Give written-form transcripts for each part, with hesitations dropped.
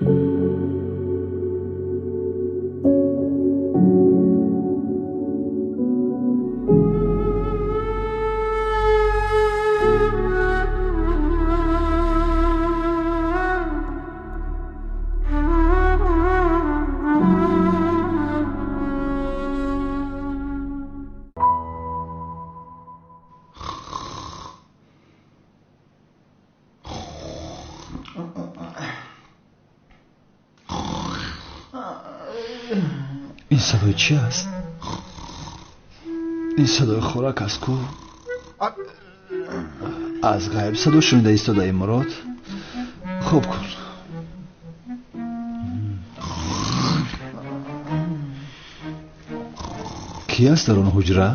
Ин садои чӣ аст? Ин садои хӯрак аст ку? Аз ғайб садо шунида истодаи Мурод. Хоб кун. Кӣ аст дар он ҳуҷра?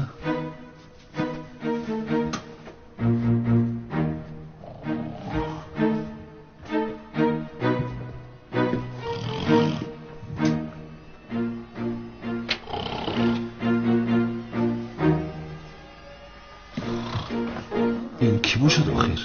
Ин кӣ бошад охир?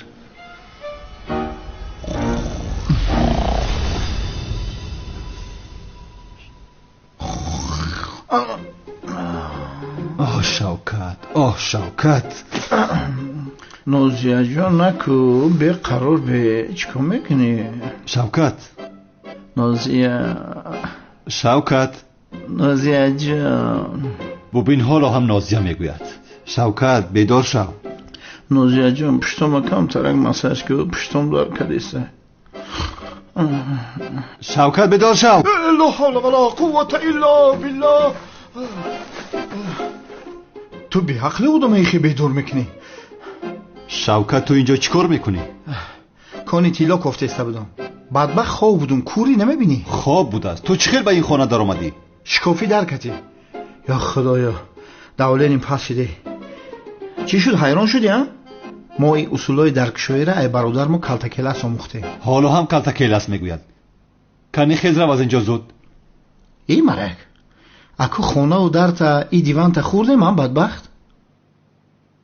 Оҳ, Шавкат, оҳ, Шавкат. Нозияҷон, наку, беқарор бе, чӣ кор мекунӣ? Шавкат. Нозия. Шавкат. Нозияҷон. Бубин, ҳоло ҳам Нозия мегӯяд. Шавкат, бедор шав. Нозияҷон, пуштома камтарак массаж ку, пуштом дар кадиса. Шавкат, бедор шав. Ла ҳавла ва ла қуввата илла биллаҳ. Ту беақли одама ихе бедор мекунӣ. Шавкат, ту инҷо чӣ кор мекунӣ? Кони тилло кофтеста будам. Бадбахт хоб будум, кӯрӣ намебинӣ? Хоб будааст. Ту чӣ хел ба ин хона даромадӣ? Шикофӣ дар катӣ. Ё худоё, давленим пас шиде. Чӣ шуд, ҳайрон шудӣ, а? Мо ин усулҳои даркшоира ай бародармо калтакелас омӯхтем. Ҳоло ҳам калтакелас мегӯяд. Кани хез рав аз инҷо зуд. Эй марак, аку хонаву дарта и диванта хӯрдем, ам бадбахт?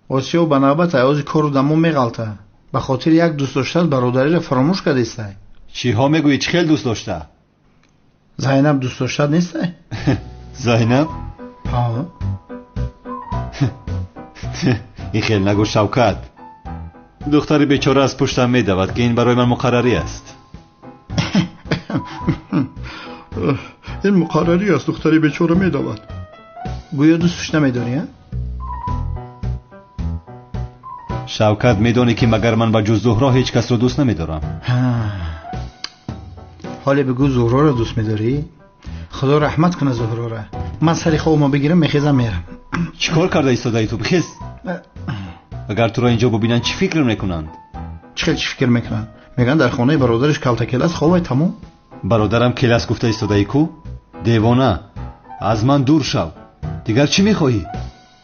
Осиё ба навбат айози кору дамо меғалта. Ба хотири як дӯст доштат бародариро фаромӯш кардестай. Чиҳо мегӯӣ? Чӣ хел дӯст дошта? Зайнаб дӯст доштат нестай? Зайнаб? Ҳа. Ин хел нагӯ, Шавкат. Духтари бечора аз пуштам медавад, ки ин барои ман муқаррарӣ аст. Ин муқаррарӣ аст, духтари бечора медавад. Гӯё дӯстш намедорӣ, а? Шавкат, медонӣ ки магар ман ба ҷуз Зуҳро ҳеҷ касро дӯст намедорам. Ҳоле бигӯ, Зуҳроро дӯст медорӣ? Худо раҳмат кунад Зуҳрора. Ман сари хобма бигирам, мехезам, мерам. Чӣ кор карда истодаи ту? Бихез. Агар туро инҷо бубинанд, чӣ фикр мекунанд? Чӣ хел чӣ фикр мекунанд? Мегӯянд дар хонаи бародараш калтакелас хобай тамом. Бародарам келас гуфта истодаи ку? Девона, аз ман дур шав. Дигар чӣ мехоҳӣ?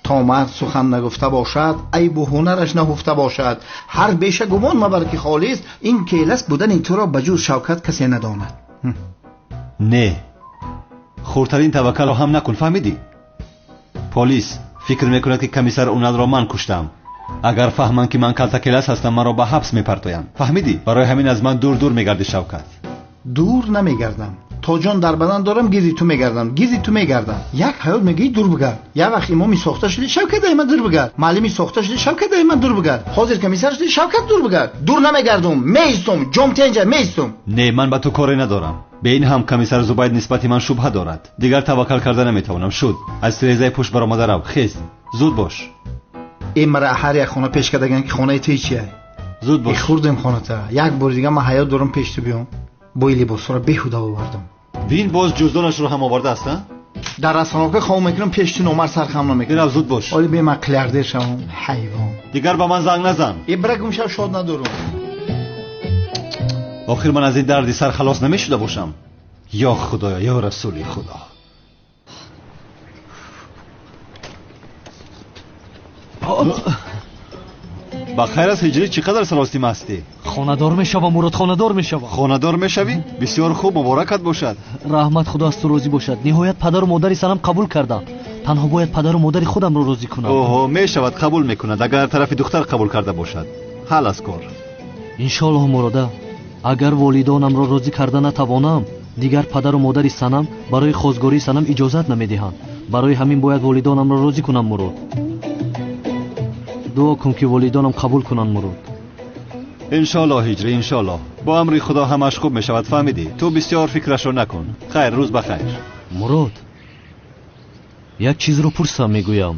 То мард сухан нагуфта бошад, айбу ҳунараш наҳуфта бошад. Ҳар беша гумон мабар ки холист, ин келас будани туро ба ҷуз Шавкат касе надонад. Не, хурдтарин таваккалро ҳам накун, фаҳмидӣ? Полис фикр мекунад ки комиссар Уналро ман куштам. Агар фаҳманд ки ман калтакелас ҳастам, маро ба ҳабс мепартоянд. Фаҳмидӣ? Барои ҳамин аз ман дур дур мегардӣ, Шавкат. Дур намегардам. То ҷон дар бадан дорам, гирди ту мегардам, гирди ту мегардам. Як ҳаёт мегӯӣ дур бигард. Як вақт имоми сохта шудӣ, Шавкат ай ман дур бигард. Муаллими сохта шудӣ, Шавкат ай ман дур бигард. Ҳозир комиссар шудӣ, Шавкат дур бигард. Дур намегардум, меистум, ҷом тенҷа меистум. Не, ман ба ту коре надорам. Бе ин ҳам комиссар Зубайд нисбати ман шубҳа дорад. Дигар таваккал карда наметавонам. Шуд. Аз тирезаи пушт баромада рав. Хез. Зуд бош. Э мара ҳар як хона пеш кардаган ки хонаи ту чия? Зуд бош. Хӯрдем хоната. Як бори дига ман ҳаёт дорам пеш ту биём. Бо ин либосҳоро беҳуда овардам. Бин, боз ҷуздонашро ҳам овардааст, а? Дар расонака хоб мекунам, пеш ту номар сархам намекунам. Бирав, зуд бош. Оли бе ман қилярдер шавам, ҳайвон. Дигар ба ман занг назан. Э бира гум шав, шод надорам. Охир ман аз ин дарди сар халос намешуда бошам. Ё Худоё, ё Расули Худо. Ба хайр аст, ҳиҷрӣ, чӣ қадар саростим ҳастӣ? Хонадор мешавам, Мурод, хонадор мешавам. Хонадор мешавӣ? Бисёр хуб, муборакат бошад. Раҳмат, Худо аз ту розӣ бошад. Ниҳоят падару модари санам қабул карданд. Танҳо бояд падару модари худамро розӣ кунам. Оҳо, мешавад, қабул мекунад, агар тарафи духтар қабул карда бошад. Ҳал аз кор. Иншоаллоҳ, Мурода. Агар волидонамро розӣ карда натавонам, дигар падару модари Санам барои хостгории Санам иҷозат намедиҳанд. Барои ҳамин бояд волидонамро розӣ кунам, Мурод. Дуо кун, ки волидонам қабул кунанд, Мурод. Иншоаллоҳ, Ҳиҷрӣ, иншоаллоҳ. Бо амри Худо ҳамаш хуб мешавад, фаҳмидӣ? Ту бисёр фикрашро накун. Хайр, рӯз ба хайр. Мурод, як чизро пурсам мегӯям.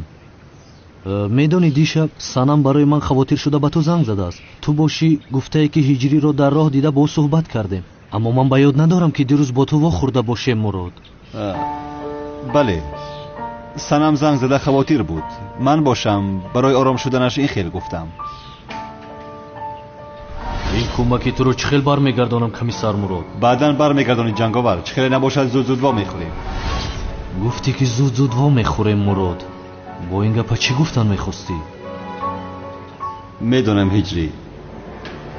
Медонӣ, дишаб Санам барои ман хавотир шуда ба ту занг задааст. Ту бошӣ гуфтае, ки Ҳиҷриро дар роҳ дида бо ӯ суҳбат кардем. Аммо ман ба ёд надорам, ки дирӯз бо ту вохӯрда бошем, Мурод. Бале, Санам занг зада хавотир буд. Ман бошам барои ором шуданаш ин хел гуфтам. Ин кӯмаки туро чӣ хел бармегардонам, комиссар Мурод? Баъдан бармегардонӣ, Ҷанговар. Чӣ хеле набошад, зуд-зуд во мехӯрем. Гуфтӣ, ки зуд-зуд во мехӯрем, Мурод. Бо ин гапа чӣ гуфтан мехостӣ? Медонам, Ҳиҷрӣ,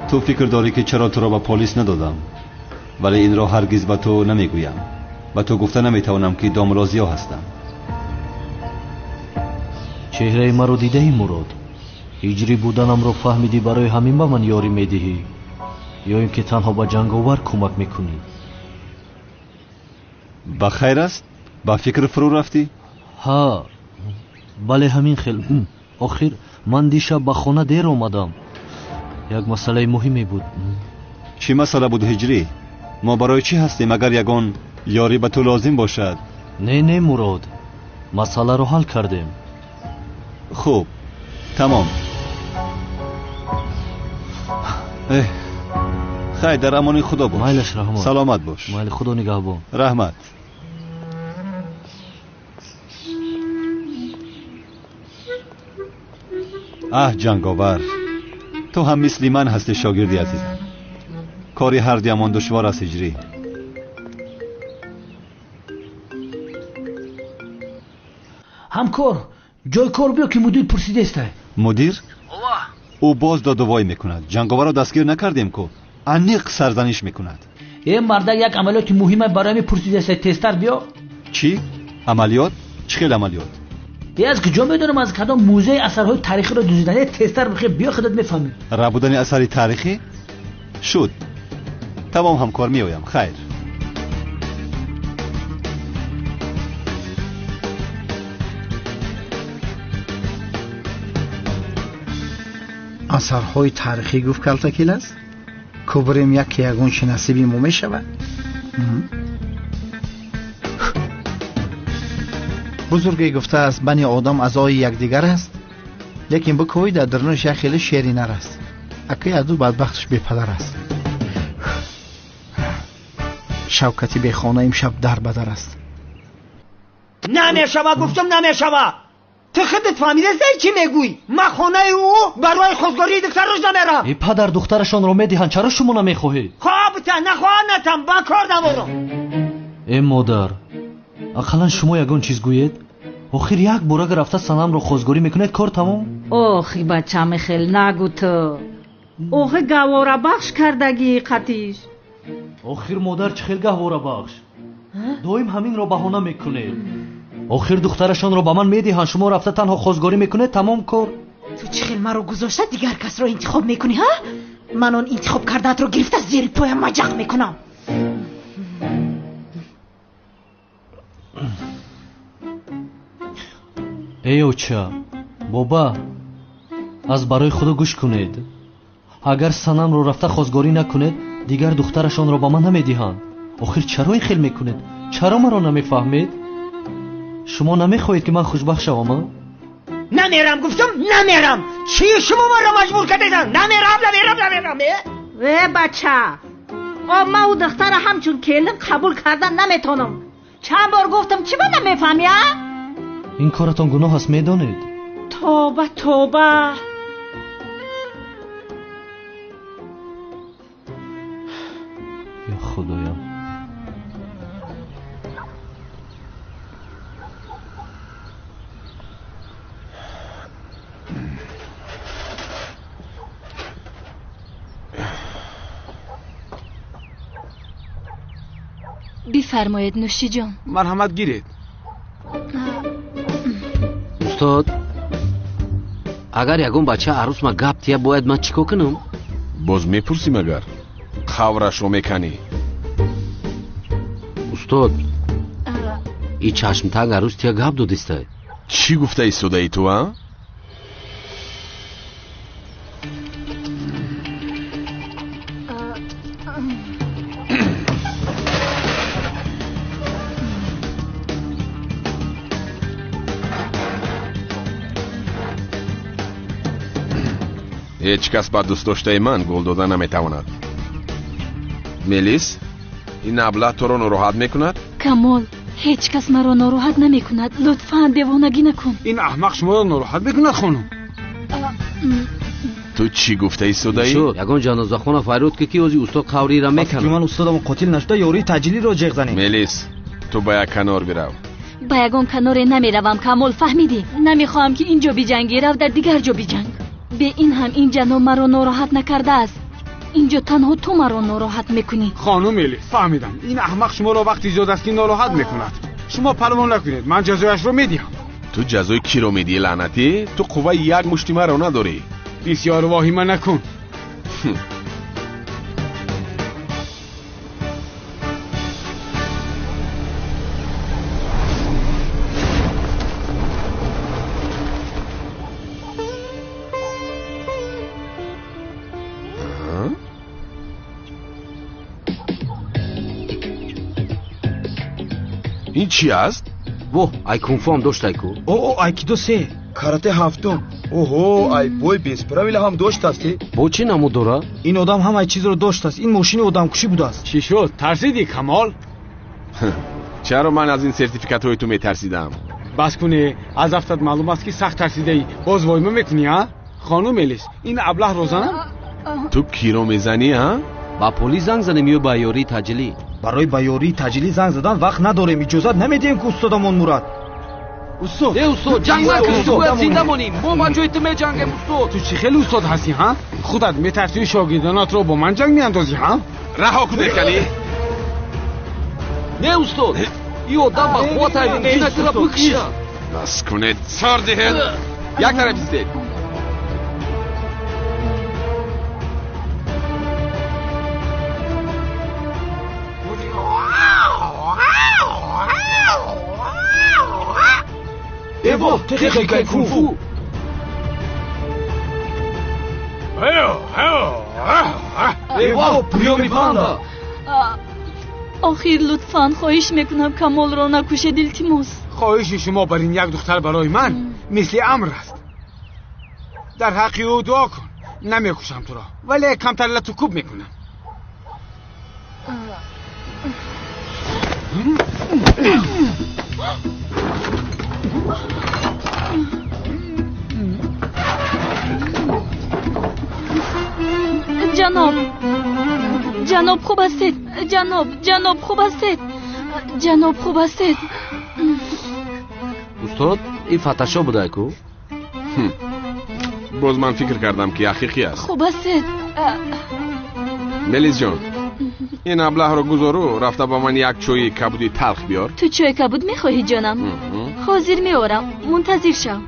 ту фикр дорӣ, ки чаро туро ба полис надодам, вале инро ҳаргиз ба ту намегӯям. Ба ту гуфта наметавонам, ки домлозиё ҳастам. Чеҳраи маро дидаӣ, Мурод? Ҳиҷрӣ буданамро фаҳмидӣ, барои ҳамин ба ман ёрӣ медиҳӣ, ё ин ки танҳо ба Ҷанговар кӯмак мекунӣ? Ба хайр аст? Ба фикр фурӯ рафтӣ? Ҳа, бале, ҳамин хел. Охир ман дишаб ба хона дер омадам. Як масъалаи муҳиме буд. Чӣ масъала буд, Ҳиҷрӣ? Мо барои чӣ ҳастем, агар ягон ёрӣ ба ту лозим бошад? Не, не, Мурод, масъаларо ҳал кардем. Хуб, тамом. Хайр, дар амони Худо бош. Майлаш, раҳмат. Саломат бош. Майли, Худо нигаҳбон. Раҳмат. Аҳ, Ҷанговар, ту ҳам мисли ман ҳастӣ, шогирди азизам. Кори ҳардуямон душвор аст, Ҳиҷрӣ. Ҳамкор, ҷои кор биё, ки мудир пурсидестай. Мудир? Ӯ боз додувой мекунад. Ҷанговарро дастгир накардем ку, аниқ сарзаниш мекунад. Э, мардак, як амалиёти муҳима барои ҳамин пурсидестай, тезтар биё. Чӣ амалиёт? Чӣ хел амалиёт? Е, аз куҷо медонам, аз кадом музеи асарҳои таърихиро дуздидан. Е, тезтар бихе биё, худат мефаҳмӣ. Рабудани асари таърихӣ шуд. Тамом, ҳамкор, меоям. Хайр. Асарҳои таърихӣ гуфт калтакил аст? Кубрем яке ягон чи насиби мо мешавад? Бузурге гуфтааст, бани одам аъзои якдигар аст, лекин бикӯй дар дарунаш як хеле шери нар аст. Акаи аду бадбахташ бепадар аст. Шавкати бехона имшаб дар ба дар аст. Намешава, гуфтам, намешава. Ту худат фаҳмидастӣ, чӣ мегӯӣ? Ман хонаи ӯ барои хостгории духтараш намерам. Э, падар, духтарашонро медиҳанд, чаро шумо намехоҳед? Хоҳ бита, нахоҳ натам, ба кор надорам. Э, модар, ақаллан шумо ягон чиз гӯед. Охир як бор агар рафта Санамро хостгорӣ мекунед, кор тамом. Охи, бачами, хел нагӯ ту. Охи, гаҳворабахш кардагии қатиш. Охир, модар, чӣ хел гаҳворабахш? Доим ҳаминро баҳона мекунед. Охир духтарашонро ба ман медиҳанд, шумо рафта танҳо хостгорӣ мекунед, тамом кор. Ту чӣ хел маро гузошта дигар касро интихоб мекунӣ, ҳа? Ман он интихоб кардаатро гирифта зери поям маҷақ мекунам. Эй, оча, боба, аз барои Худо гӯш кунед. Агар Санамро рафта хостгорӣ накунед, дигар духтарашонро ба ман намедиҳанд. Охир чаро ин хел мекунед? Чаро маро намефаҳмед? Шумо намехоҳед, ки ман хушбахт шавам, а? Намерам, гуфтам, намерам. Чӣ шумо маро маҷбур кардеда? Намерам, намерам, намерам. Э, бача, о, ман ӯ духтара ҳамчун келин қабул кардан наметонам. Чанд бор гуфтам, чӣ ба намефаҳмӣ, а? Ин коратон гуноҳ аст, медонед? Тоба, тоба. Ё Худоям. Бифармоед, нӯшиҷон. Марҳамат, гиред. Устод, агар ягон бача арӯсма гап тия, бояд ман чӣ кор кунам? Боз мепурсӣ, магар? Қаврашро меканӣ. Устод, и чашмтанг арӯз тия гап додистай. Чӣ гуфта истодаи ту, а? Ҳеҷ кас ба дӯстдоштаи ман гул дода наметавонад. Мелис, ин аблаҳ туро нороҳат мекунад? Камол, ҳеҷ кас маро нороҳат намекунад. Лутфан девонагӣ накун. Ин аҳмақ шуморо нороҳат мекунад, хонум. Ту чӣ гуфта истодаӣ? Шуд, ягон ҷанозахона фарёд ки ки ози устод қавриро меканад. Ки ман устодам қотил нашуда, ёрии таъҷилиро ҷеғ занем. Мелис, ту ба як канор бирав. Ба ягон каноре намеравам, Камол, фаҳмидӣ? Намехоҳам ки ин ҷо биҷангӣ, рав дар дигар ҷо биҷанг. Бе ин ҳам ин ҷаноб маро нороҳат накардааст. Инҷо танҳо ту маро нороҳат мекунӣ. Хонум Мелис, фаҳмидам. Ин аҳмақ шуморо вақти зиёд аст ки нороҳат мекунад. Шумо парво накунед, ман ҷазояшро медиҳам. Ту ҷазои киро медиҳӣ, лаънатӣ? Ту қувваи як мушти маро надорӣ. Бисёр воҳима накун. Ин чӣ аст? Воҳ, ай кунфу ҳам дошт айку. О, айкидо се, карате ҳафтум. Оҳо, ай бой без правила ҳам доштаст. Бо чӣ намуд дора? Ин одам ҳамаи чизро доштааст. Ин мошини одамкушӣ будааст. Чӣ шуд? Тарсидӣ, Камол? Чаро ман аз ин сертификатҳои ту метарсидам? Бас кунӣ, аз афтат маълум аст ки сахт тарсидаӣ. Боз войма мекунӣ, а? Хонум Мелис, ин аблаҳро занам? Ту киро мезанӣ, а? Ба полис занг занем ё ба ёрии таъҷилӣ? Барои ба ёрии таъҷилӣ занг задан вақт надорем. Иҷозат намедиҳем ки устодамон мурад. Устод! Э, устод, ҷанг накун, ту бояд зинда монӣ. Мо ба ҷои ту меҷангем, устод. Ту чӣ хеле устод ҳастӣ, ҳа? Худат метарсӣ шогирдонатро бо ман ҷанг меандозӣ, ҳа? Раҳо кунед, кани. Не, устод, ин одам ба қувват ай мумкин аст туро бикушад. Бас кунед, сар диҳед. Як тараф истед. Эво, техникаи кунфу. Эво, приёми панда. Охир, лутфан, хоҳиш мекунам, Камолро накушед, илтимос. Хоҳиши шумо бар ин як духтар барои ман мисли амр аст. Дар ҳаққи ӯ дуо кун. Намекушам туро, вале камтар лату кӯб мекунам. Ҷаноб, ҷаноб, хуб ҳастед? Ҷаноб, ҷаноб, хуб ҳастед? Ҷаноб, хуб ҳастед? Устод, ин фаташо будайку? Боз ман фикр кардам ки ҳақиқӣ аст. Хуб ҳастед? Мелис ҷон, ин аблаҳро гузору рафта ба ман як чойи кабуди талх биёр. Ту чойи кабуд мехоҳӣ, ҷонам? Ҳозир меорам, мунтазир шав.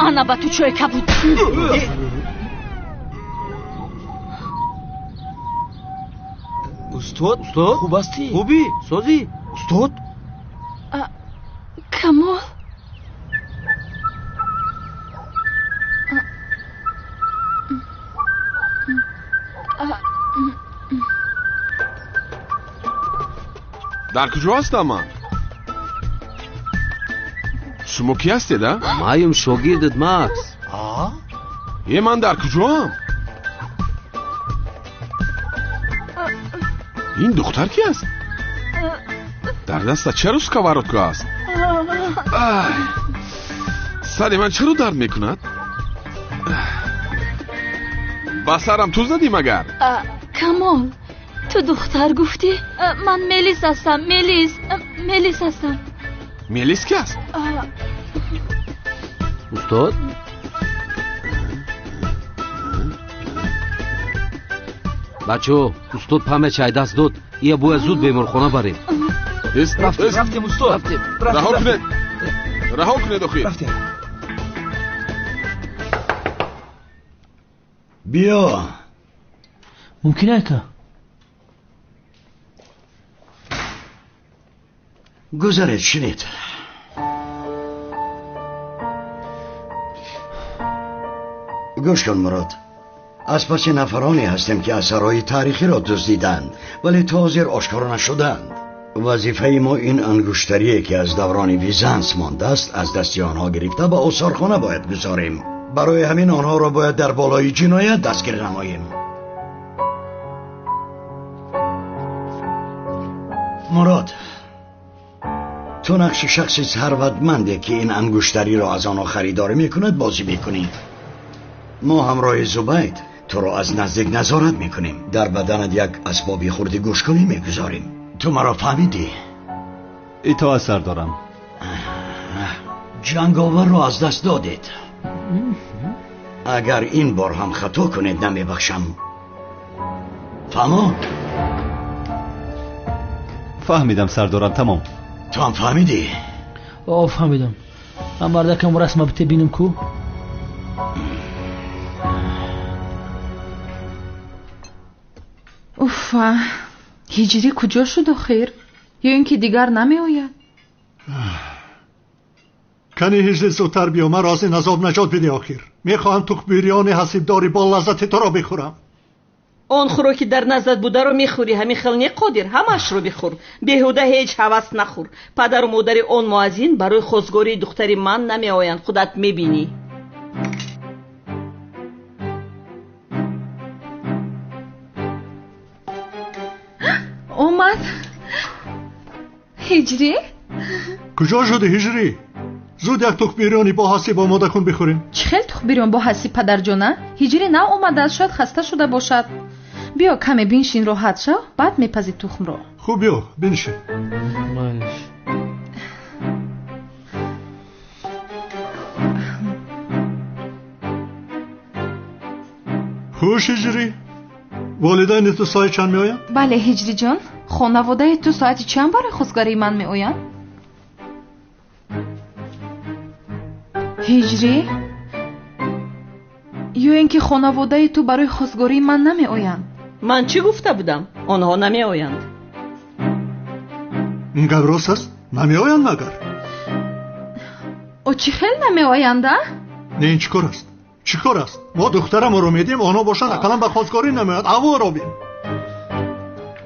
Ана ба ту чойи кабуд. Устод, устод, хуб ҳастӣ? Хубӣ? Созӣ? Устод? Камол? Дар куҷо ҳастам ман? Шумо кӣ ҳастед, а? Маем шогирдат, Макс. Е, ман дар куҷоам? Ин духтар ки аст? Дар даста чаро сковородка аст? Сари ман чаро дард мекунад? Ба сарам туз задӣ магар? Камол, ту духтар гуфтӣ? Ман Мелис ҳастам, Мелис, Мелис ҳастам. Мелис ки аст? Устод? Бачаҳо, устод паме чай даст дод. Ия бояд зуд беморхона барем. Рафтем, устод. Раҳо кунед, раҳо кунед охир. Рафтем. Биё. Мумкин ака? Гузаред, шинед. Гӯш кун, Мурод. Аз паси нафароне ҳастем, ки асарҳои таърихиро дуздиданд, вале то ҳозир ошкоро нашуданд. Вазифаи мо ин ангуштарие, ки аз даврони Визанс мондааст, аз дасти онҳо гирифта ба осорхона бояд гузорем. Барои ҳамин онҳоро бояд дар болои ҷиноят дастгир намоем. Мурод, ту нақши шахси сарватманде, ки ин ангуштариро аз онҳо харидорӣ мекунад, бозӣ мекунӣ. Мо ҳамроҳи Зубайд туро аз наздик назорат мекунем. Дар баданат як асбоби хурди гӯшкунӣ мегузорем. Ту маро фаҳмидӣ? Итоат, сардорам. Ҷанговарро аз даст додед. Агар ин бор ҳам хато кунед, намебахшам. Фаҳмо? Фаҳмидам, сардорам, тамом. Ту ҳам фаҳмидӣ? О, фаҳмидам. Ман мардакам расма бите бинам ку. Уфа, ҳиҷрӣ куҷо шуд охир? Ё ин ки дигар намеояд? Кани ҳиҷрӣ, зудтар биё, маро аз ин азоб наҷот бидеҳ охир. Мехоҳам тухмбирёни ҳасибдори бо лаззати туро бихӯрам. Он хӯроки дар наздат бударо мехӯрӣ, ҳамин хел не, Қодир, ҳамаашро бихӯр. Беҳуда ҳеҷ ҳавас нахӯр. Падару модари он муаззин барои хостгории духтари ман намеоянд, худат мебинӣ. Омад. Ҳиҷрӣ? Куҷо шуди, ҳиҷрӣ? Зуд як тухмбирёни бо ҳасиб омода кун, бихӯрем. Чӣ хел тухмбирён бо ҳасиб, падарҷона? Ҳиҷрӣ нав омадааст, шояд хаста шуда бошад. Биё, каме биншин, роҳат шав, баъд мепазӣ тухмро. Хуб, биё, биншин. Хуш, ҳиҷрӣ, волидайни ту соати чанд меоянд? Бале, ҳиҷриҷон, хонаводаи ту соати чанд барои хостгории ман меоянд? Ҳиҷрӣ, ё ин ки хонаводаи ту барои хостгории ман намеоянд? Ман чӣ гуфта будам? Онҳо намеоянд. Ин гап рост аст? Намеоянд магар? О, чӣ хел намеоянд, а? Не, ин чӣ кор аст? Чӣ кор аст? Мо духтарамонро медиҳем, онҳо бошанд ақаллан ба хостгорӣ намеоянд. Аворо бин.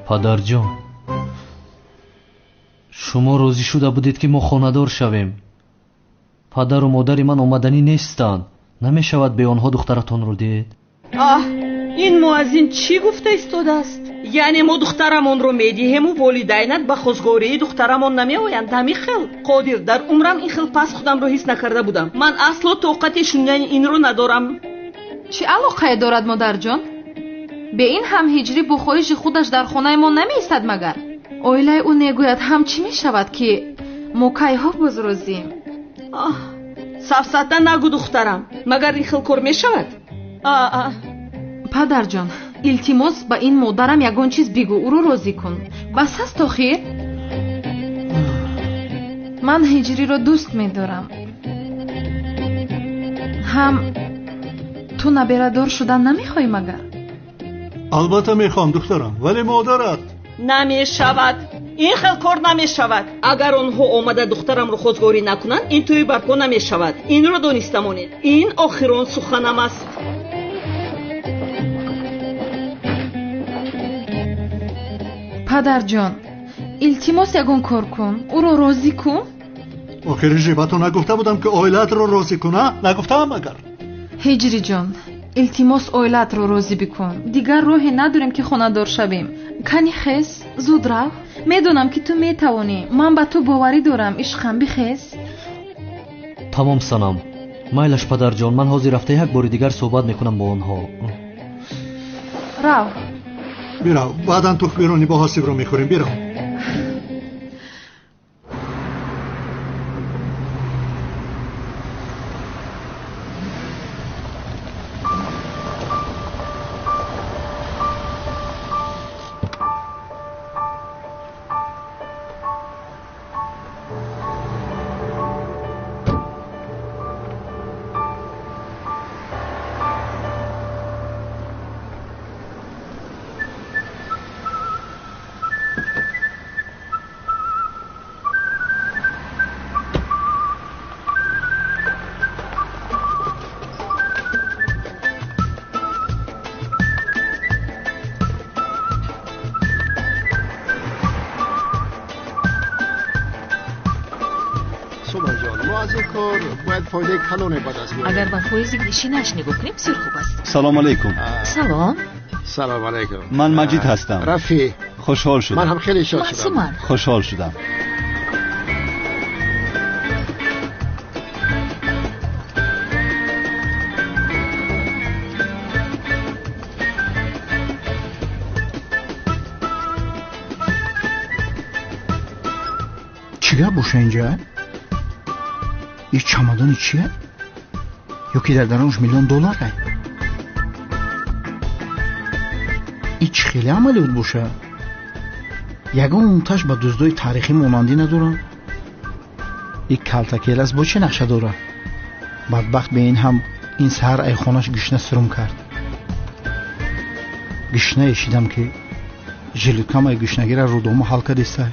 Падарҷон, шумо розӣ шуда будед, ки мо хонадор шавем. Падару модари ман омаданӣ нестанд. Намешавад бе онҳо духтаратонро диҳед? Аҳ, ин муаззин чӣ гуфта истодааст? Яъне мо духтарамонро медиҳему волидайнат ба хостгории духтарамон намеоянд, ҳамин хел? Қодир, дар умрам ин хел паст худамро ҳис накарда будам. Ман асло тоқати шунидани инро надорам. Чӣ алоқае дорад, модарҷон? Бе ин ҳам ҳиҷрӣ бо хоҳиши худаш дар хонаи мо намеистад магар? Оилаи ӯ негӯяд ҳам чӣ мешавад, ки мо кайҳо боз розием? Аҳ, сафсата нагӯ, духтарам. Магар ин хел кор мешавад? Падарҷон, илтимос, ба ин модарам ягон чиз бигӯ, ӯро розӣ кун. Бас аст охир? Ман ҳиҷриро дӯст медорам. Ҳам ту наберадор шудан намехоҳӣ магар? Албатта мехоҳам, духтарам, вале модарат. Намешавад. Ин хел кор намешавад. Агар онҳо омада духтарамро хостгорӣ накунанд, ин тӯи барпо намешавад. Инро дониста монед. Ин охирон суханам аст. Падарҷон, илтимос, ягон кор кун, ӯро розӣ кун. Охир ҳиҷрӣ, ба ту нагуфта будам, ки оилаатро розӣ кун, а? Нагуфтаам магар? Ҳиҷриҷон, илтимос, оилаатро розӣ бикун. Дигар роҳе надорем, ки хонадор шавем. Кани хез, зуд рав. Медонам, ки ту метавонӣ. Ман ба ту боварӣ дорам, ишқам, бихез. Тамом, Санам. Майлаш, падарҷон, ман ҳозир рафта як бори дигар суҳбат мекунам бо онҳо. Рав. Бирав, баъдан тухмбирони бо ҳасибро мехӯрем. Бирав. кор бояд фоидаи калоне ба даст биёрем. Агар ба фоизи гишинаш нигоҳ кунем, бисёр хуб аст. Салом алейкум. Салом. Салом алейкум. Ман Маҷид ҳастам. Рафеъ. Хушҳол шудам. Ман ҳам хеле шод шудам. Ман. Хушҳол шудам. Чӣ гап боша инҷа? Ин чамадони чия? Ё ки дар дарунаш миллион доллар ай? Ин чӣ хеле амалиёт боша? Ягон таш ба дуздои таърихӣ монандӣ надорам. Ин калтакелас бо чӣ нақша дорад? Бадбахт бе ин ҳам ин саҳар айхонаш гишна сирум кард. Гишна эшидам ки жилеткамаи гишнагира рӯдома ҳал кадистай.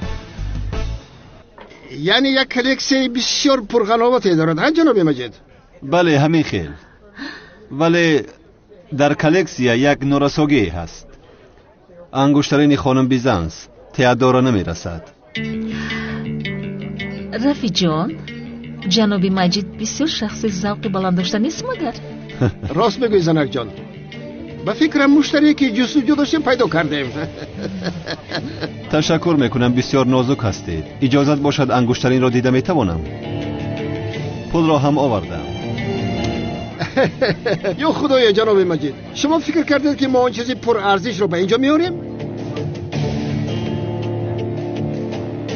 Яъне як коллексияи бисёр пурғановате дорад, ҳа ҷаноби Маҷид? Бале, ҳамин хел. Вале дар коллексия як норасогӣ ҳаст. Ангуштарини хонум Бизанс Теодора намерасад. Рафиҷон, ҷаноби Маҷид бисёр шахси завқи баланд дошта нест магар? Рост мегӯӣ, занакҷон. Ба фикрам муштарие ки ҷустуҷӯ доштем пайдо кардем. Ташаккур мекунам, бисёр нозук ҳастед. Иҷозат бошад ангуштаринро дида метавонам? Пулро ҳам овардам. Ё худоё, ҷаноби Маҷид, шумо фикр кардед ки мо он чизи пурарзишро ба инҷо меорем?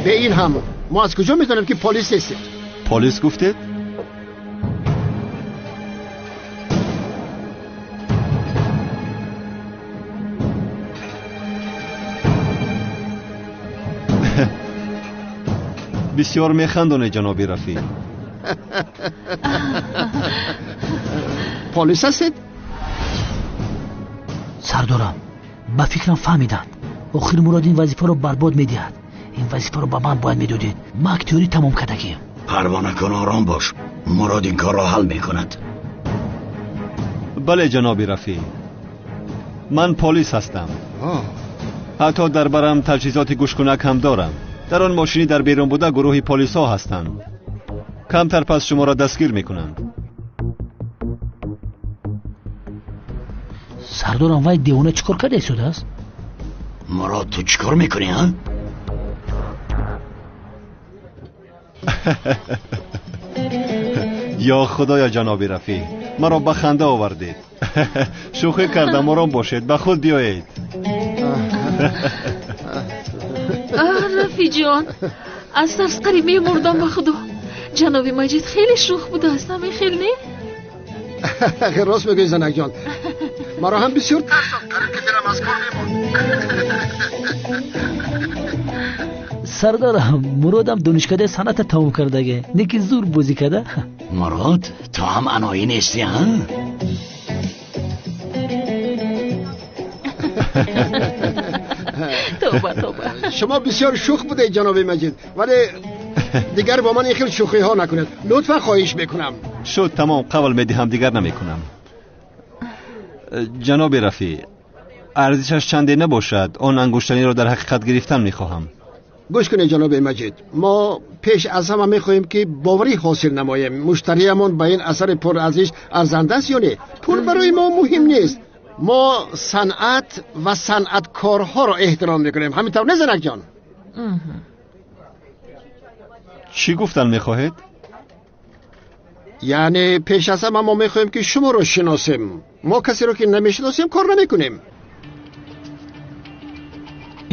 Бе ин ҳам мо аз куҷо медонем ки полис нестед? Полис гуфтед? Бисёр механдонед, ҷаноби Рафеъ. Полис ҳастед? Сардорам, ба фикрам фаҳмиданд. Охир Мурод ин вазифаро барбод медиҳад. Ин вазифаро ба ман бояд медодед. Ман актёрӣ тамом кардагием. Парво накун, ором бош. Мурод ин корро ҳал мекунад. Бале, ҷаноби Рафеъ, ман полис ҳастам. Ҳатто дар барам таҷҳизоти гӯшкунак ҳам дорам. Дар он мошинӣ дар берун буда гурӯҳи полисҳо ҳастанд. Камтар пас шуморо дастгир мекунанд. Сардорам, вай девона чӣ кор карда истодааст? Мурод, ту чӣ кор мекунӣ, ҳа? Ё худоё, ҷаноби Рафеъ, маро ба ханда овардед. Шӯхӣ кардам, ором бошед, ба худ биёед. Рафиҷон, аз тарс қариб мемурдам ба худо. Ҷаноби Маҷид хеле шӯх будааст, ҳамин хел не? Рост мегӯӣ, занакҷон. Маро ҳам бисёр тарсон, қариб ки дилам аз кор мемонд. Сардорам, Муродам донишкадаи санъата тамом кардаге, не ки зур бозӣ карда. Мурод, ту ҳам аноӣ нестӣ, ҳа? Тоба, тоба. Шумо бисёр шӯх будед, ҷаноби Маҷид, вале дигар бо ман ин хел шӯхиҳо накунед. Лутфан хоҳиш мекунам. Шуд, тамом, қавл медиҳам, дигар намекунам. Ҷаноби Рафеъ, арзишаш чанде набошад, он ангуштаниро дар ҳақиқат гирифтан мехоҳам. Гӯш кунед, ҷаноби Маҷид, мо пеш аз ҳама мехоҳем ки боварӣ ҳосил намоем. Муштариямон ба ин асари пурарзиш арзанда аст ё не? Пул барои мо муҳим нест. Мо санъат ва санъаткорҳоро эҳтиром мекунем. Ҳамин тавр не, занакҷон? Чӣ гуфтан мехоҳед? Яъне пеш аз ҳама мо мехоҳем ки шуморо шиносем. Мо касеро ки намешиносем кор намекунем.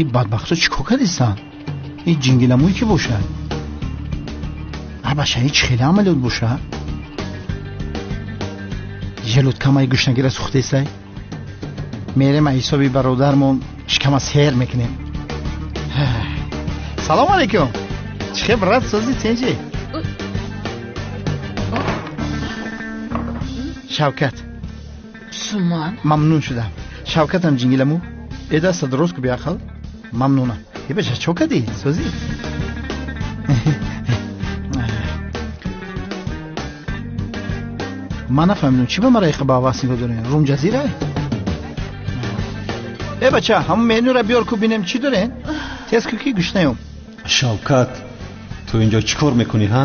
Ин бадбахтҳо чӣ кор кардистанд? Ин ҷингиламӯй ки бошад? Абаша, ин чӣ хеле амалиёт бошад? Желудкамаи гушнагира сӯхтесай? Мерем аз ҳисоби бародармон шикама сер мекунем. Салом алейкум. Чӣ хел брат, созӣ тенҷи? Шавкат. Суман. Мамнун шудам. Шавкатам ҷингиламӯ. Э даста дуруст ку биақл. Мамнунам. Е баша, чо кардӣ? Созӣ? Ман нафаҳмидам, чӣ ба мара иқа ба ҳавас нигоҳ дорем? Рум ҷазира? Э бача, ҳамон менюра биёр ку бинем чӣ дорем? Тез ку ки гушнаём. Шавкат, ту инҷо чӣ кор мекунӣ, ҳа?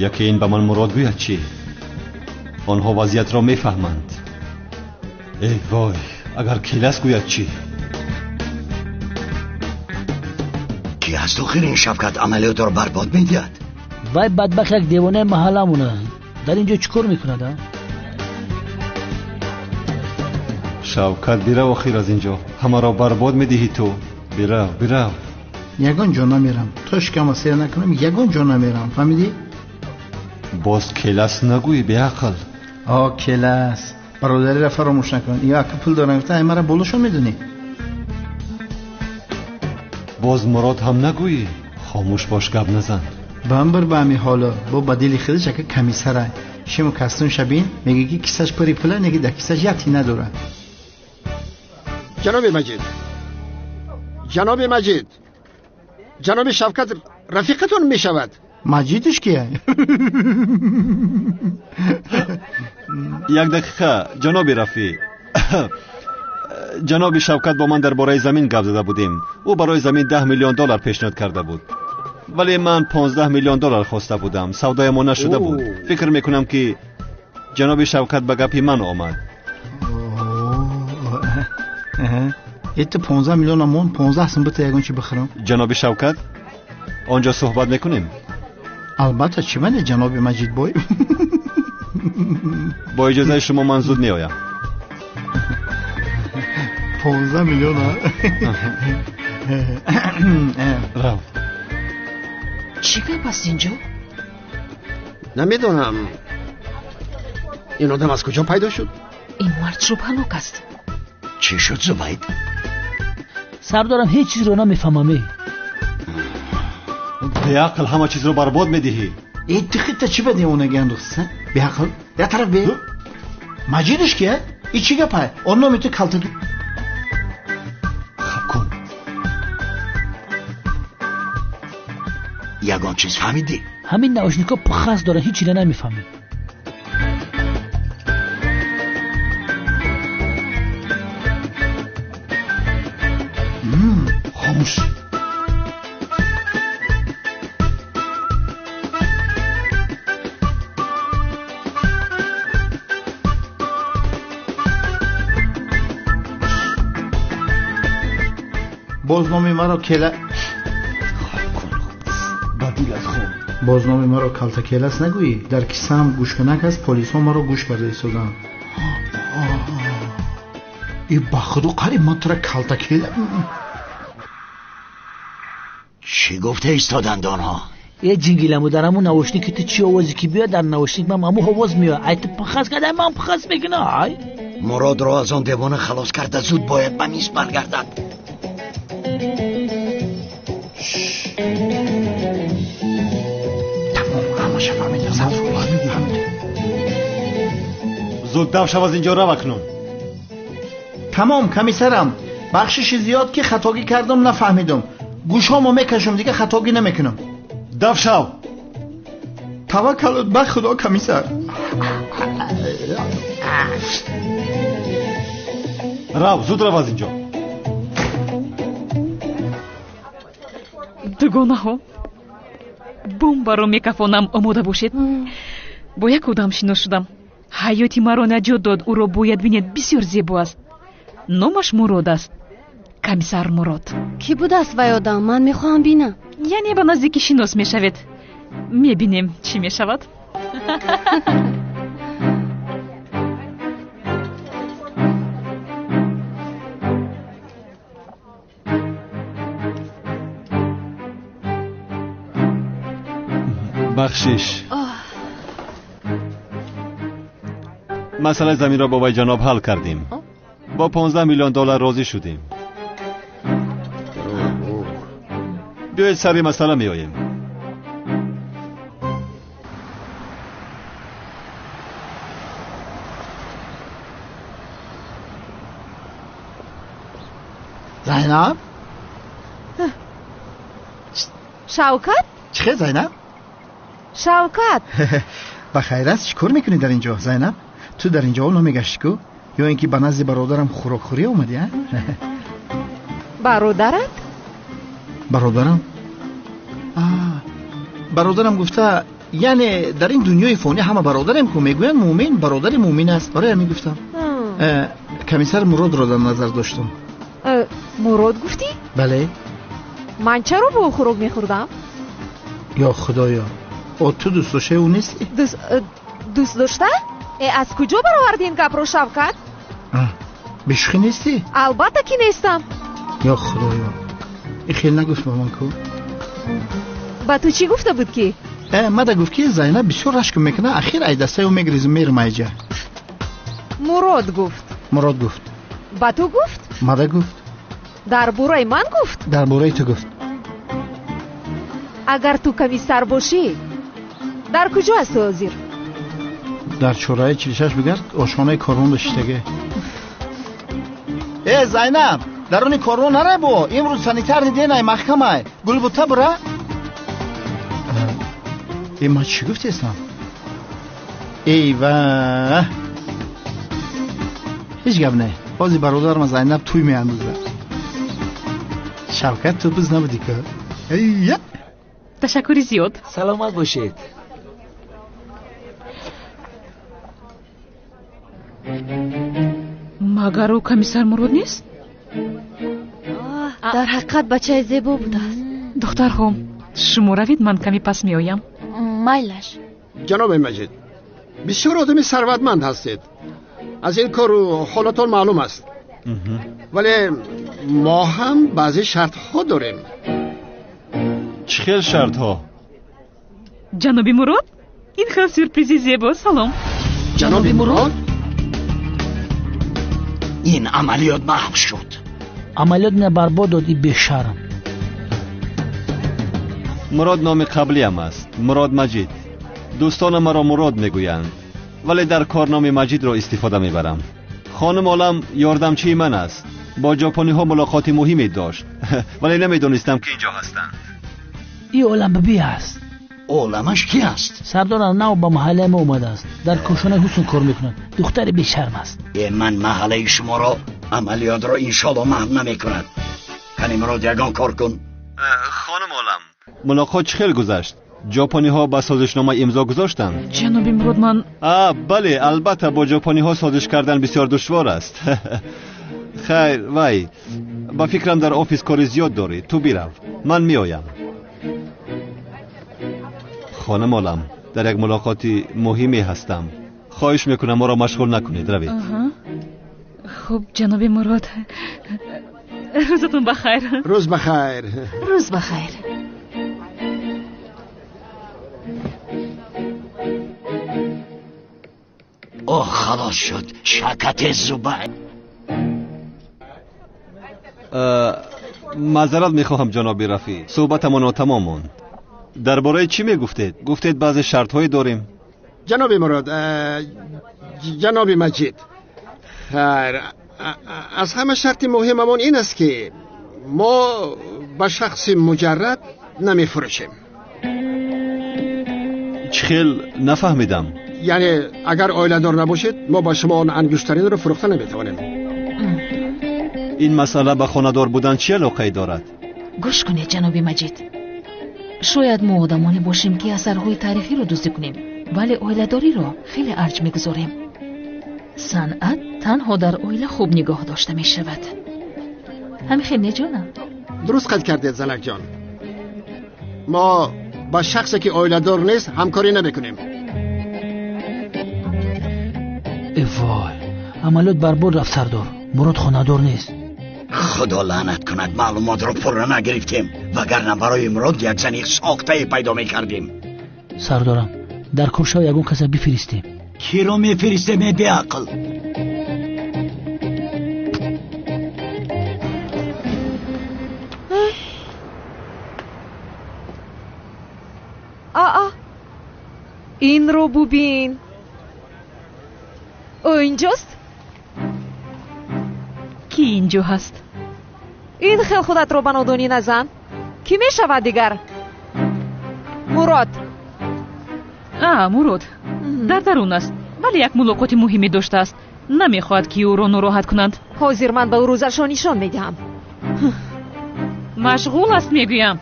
Яке ин ба ман Мурод гӯяд чӣ? Онҳо вазъиятро мефаҳманд. Эй вой, агар Келас гӯяд чӣ? Ки аст охир ин Шавкат амалиётро барбод медиҳад? Вай бадбахт як девонаи маҳалламон аст. Дар ин ҷо чӣ кор мекунад? Шавкат, бирав охир аз ин ҷо. Ҳамаро барбод медиҳӣ ту. Бирав, бирав. Ягон ҷо намерам. То шикама сер накунам, ягон ҷо намерам. Фаҳмидӣ? Боз Келас нагӯӣ, беақл. О, Келас. Бародариро фаромӯш накун. Ё ака пул дорам гуфта, ай мара болошон медонӣ. Боз Мурод ҳам нагӯӣ. Хомӯш бош, гап назан. Бамбир ба ҳами ҳоло. Бо ба дили худаш ака комиссарай. Шиму кастун шабин, мегӣ ки кисаш пури пула, неги дар кисаш як тин надорад. Ҷаноби Маҷид, ҷаноби Маҷид, ҷаноби Шавкат рафиқатон мешавад. Маҷидаш кия? Як дақиқа, ҷаноби Рафиқ. Ҷаноби Шавкат бо ман дар бораи замин гап зада будем. Ӯ барои замин 10 миллион доллар пешниҳод карда буд, вале ман 15 миллион доллар хоста будам. Савдоямон нашуда буд. Фикр мекунам ки ҷаноби Шавкат ба гапи ман омад. Это 15 миллион мон, 15 сум бита ягон чи бихӯрам. Ҷаноби Шавкат, он ҷо суҳбат мекунем? Албатта, чӣ мане, ҷаноби Маҷидбой. Бо иҷозаи шумо ман зуд меоям. 15 миллион. Рав. Чӣ гап аст инҷо? Намедонам. Ин одам аз куҷо пайдо шуд? Ин мард шубҳанок аст. Чӣ шуд, Зубайд? Сардорам, ҳеҷ чизро намефаҳмам. Беақл, ҳама чизро барбод медиҳӣ. Э, ту худта чӣ ба девонагӣ андохтӣ? Беақл, як тараф бе. Маҷидаш кия? И чӣ гапай? Он номи ту калта. Хаб кун. Ягон чиз фаҳмидӣ? Ҳамин наушникҳо пухас доранд, ҳеҷ чиро намефаҳмӣ. Хомӯш. Боз номи маро кела. Ба дилат хун. Боз номи маро калта Келас нагӯӣ. Дар кисаам гӯшканак аст, полисҳо маро гӯш карда истоданд. И ба худо қариб ман тура калта кела. Чӣ гуфта истоданд онҳо? Е ҷингиламу, дар ҳамун наушники ту чӣ овозе ки биёяд, дар наушник ман ҳамун овоз меояд. Ай ту пахас карда, ман пахас мекунам. Ай Муродро аз он девона халос карда, зуд бояд ба миз баргардад. Тамом, ҳамаша фаҳмидам. Зуд дав шав аз инҷо, рав акнун. Тамом, комиссарам, бахшиши зиёд ки хатогӣ кардам, нафаҳмидам. Гӯшҳомо мекашам, дига хатогӣ намекунам. Дав шав. Таваккалут ба худо, комиссар. Рав, зуд рав аз инҷо. Дугонаҳо, бомбаро мекафонам, омода бошед. Бо як одам шинос шудам. Ҳаёти маро наҷот дод, ӯро бояд бинед, бисёр зебо аст. Номаш Мурод аст. Комиссар Мурод. Кӣ будааст вай одам? Ман мехоҳам бинам. Яъне ба наздикӣ шинос мешавед. Мебинем, чӣ мешавад. Бахшиш. Масъалаи заминро бо вай ҷаноб ҳал кардем. Бо 15 миллион доллар розӣ шудем. Биёед сари масъала меоем. Зайнаб? Шавкат? Чӣ хел, Зайнаб? Шавкат! Ба хайр аст, чӣ кор мекунӣ дар ин ҷо, Зайнаб? Ту дар ин ҷо намегаштӣ ку? Ё ин ки ба назди бародарам хӯрокхӯрӣ омадӣ, а? Бародарат? Бародарам? Бародарам гуфта Яъне дар ин дунёи фонӣ ҳама бародарем ку, мегӯянд муъмин бародари муъмин аст. Барои ҳамин гуфтам. Комиссар Муродро дар назар доштам. Мурод гуфтӣ? Бале. Ман чаро бо ӯ хӯрок мехӯрдам? Ё худоё, о ту дӯстдоштаи ӯ нестӣ? Дӯст дошта? Аз куҷо бароварди ин гапро, Шавкат? Бешӯхӣ нестӣ? Албатта ки нестам. Ё худоё, ин хел нагуфт ба ман ку. Ба ту чӣ гуфта буд ки? Мада гуфт ки Зайнаб бисёр рашк мекунад, ахир ай дастаи ӯ мегрезу мерам айҷа. Мурод гуфт. Мурод гуфт. Ба ту гуфт? Мада гуфт. Дар бораи ман гуфт? Дар бораи ту гуфт. Агар ту комиссар бошӣ, дар куҷо ҳастӣ ҳозир? Дар чораи 46 бигард, ошхонаи корвон доштаге. Э Зайнаб, даруни корвон нарай бо, имрӯз санитарни денай маҳкамай. Гулбута бура. Э ман чӣ гуфтестам? Эй ва, ҳеҷ гап не. Ҳозир бародарам Зайнаб тӯй меандозад. Шавкат, ту биз набудӣ ку? Ия. Ташаккури зиёд. Саломат бошед. Магар ӯ комиссар Мурод нест? Дар ҳақиқат бачаи зебо будааст. Духтарҳо, шумо равед, ман каме пас меоям. Майлаш. Ҷаноби Маҷид, бисёр одами сарватманд ҳастед. Аз ин кору ҳолатон маълум аст. Вале мо ҳам баъзе шартҳо дорем. Чӣ хел шартҳо? Ҷаноби Мурод, ин хел сюрпризи зебо. Салом. Ҷаноби Мурод? Ин амалиёт маҳв шуд. Амалиёт ина барбод дод, и бешарм. Мурод номи қаблиам аст. Мурод Маҷид. Дӯстонам маро Мурод мегӯянд, вале дар кор номи Маҷидро истифода мебарам. Хонум Олам ёрдамчии ман аст. Бо ҷопониҳо мулоқоти муҳиме дошт, вале намедонистам ки инҷо ҳастанд. И Олам биби аст. Оламаш ки аст? Сардорам нав ба маҳаллаи мо омадааст. Дар кошонаи ҳусн кор мекунад. Духтари бешарм аст. Э ман маҳаллаи шуморо амалиётро иншоалло маҳв намекунад. Кани Мурод, ягон кор кун. Хонум Олам, мулоқот чӣ хел гузашт? Ҷопониҳо ба созишнома имзо гузоштанд? Ҷаноби Мурод, ман бале, албатта бо ҷопониҳо созиш кардан бисёр душвор аст. Хайр, вай, ба фикрам дар офис кори зиёд дорӣ. Ту бирав, ман меоям. Хонум Олам, дар як мулоқоти муҳиме ҳастам. Хоҳиш мекунам моро машғул накунед, равед. Хуб, ҷаноби Мурод, рӯзатон бахайр. Рӯз бахайр. Рӯз бахайр. Оҳ, халос шуд. Шакате зубай. Маъзарат мехоҳам, ҷаноби Рафӣ, суҳбатамон нотамом монд. Дар бораи чӣ мегуфтед? Гуфтед баъзе шартҳое дорем. Ҷаноби Мурод, ҷаноби Маҷид, хайр, аз ҳама шарти муҳимамон ин аст ки мо ба шахси муҷаррад намефурӯшем. Чӣ хел нафаҳмидам? Яъне агар оиладор набошед, мо ба шумо он ангуштаринро фурӯхта наметавонем. Ин масъала ба хонадор будан чӣ алоқае дорад? Гӯш кунед, ҷаноби Маҷид, шояд мо одамоне бошем ки асарҳои таърихиро дуздӣ кунем, вале оиладориро хеле арҷ мегузорем. Санъат танҳо дар оила хуб нигоҳ дошта мешавад. Ҳамин хел не, ҷонам? Дуруст қайд кардед, занакҷон. Мо ба шахсе ки оиладор нест ҳамкорӣ намекунем. Э вой, амалиёт барбод рафт, сардор. Мурод хонадор нест. Худо лаънат кунад, маълумотро пурра нагирифтем, вагарна барои Мурод як зани сохтае пайдо мекардем. Сардорам, дар куршав ягон каса бифиристем. Киро мефиристем, э беақл? Аа, инро бубин. Ӯ инҷост? Ки инҷо ҳаст? Ин хел худатро ба нодонӣ назан. Кӣ мешавад дигар? Мурод. А, Мурод дар дарун аст, вале як мулоқоти муҳиме доштааст. Намехоҳад ки ӯро нороҳат кунанд. Ҳозир ман ба ӯ рӯзашро нишон медиҳам. Машғул аст, мегӯям.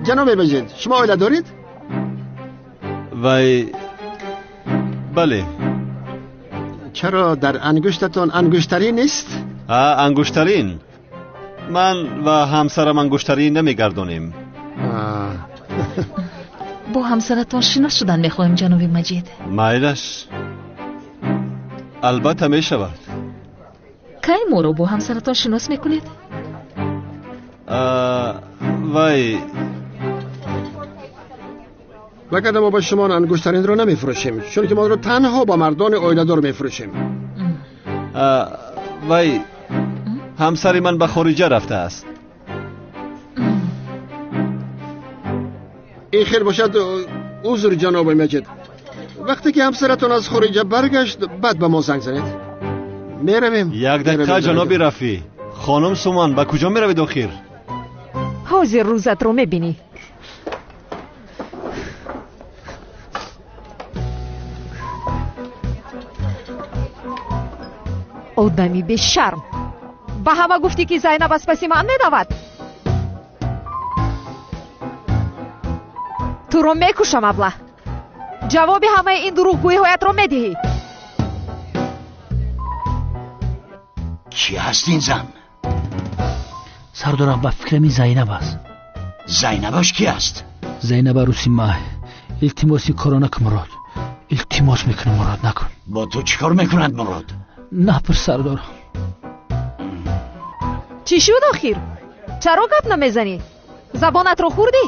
Ҷаноби Маҷид, шумо оила доред? Вай, бале. Чаро дар ангуштатон ангуштарин нест? Ангуштарин? Ман ва ҳамсарам ангуштарин намегардонем. Бо ҳамсаратон шинос шудан мехоҳем, ҷаноби Маҷид. Майлаш, албатта мешавад. Кай моро бо ҳамсаратон шинос мекунед? Вай, вагарна мо ба шумо ангуштаринро намефурӯшем, чунки мо онро танҳо ба мардони оиладор мефурӯшем. Вай, ҳамсари ман ба хориҷа рафтааст. Ин хел бошад, узр, ҷаноби Маҷид. Вақте ки ҳамсаратон аз хориҷа баргашт, баъд ба мо занг занед. Меравем. Як дақиқа, ҷаноби Рафӣ. Хонум Суман, ба куҷо меравед охир? Ҳозир рӯзатро мебинӣ. Одами бешарм, ба ҳама гуфтӣ, ки Зайнаб аз паси ман медавад. Туро мекушам, абла. Ҷавоби ҳамаи ин дурӯғгӯиҳоятро медиҳӣ. Кӣ ҳаст ин зан? Сардорам, ба фикрам ин Зайнаб аст. Зайнабаш кӣ аст? Зайнаб арӯси май. Илтимос, ин корро накун, Мурод. Илтимос мекунам, Мурод, накун. Бо ту чӣ кор мекунад, Мурод? Напурс, сардорам. Чӣ шуд охир? Чаро гап намезанӣ? Забонатро хӯрдӣ?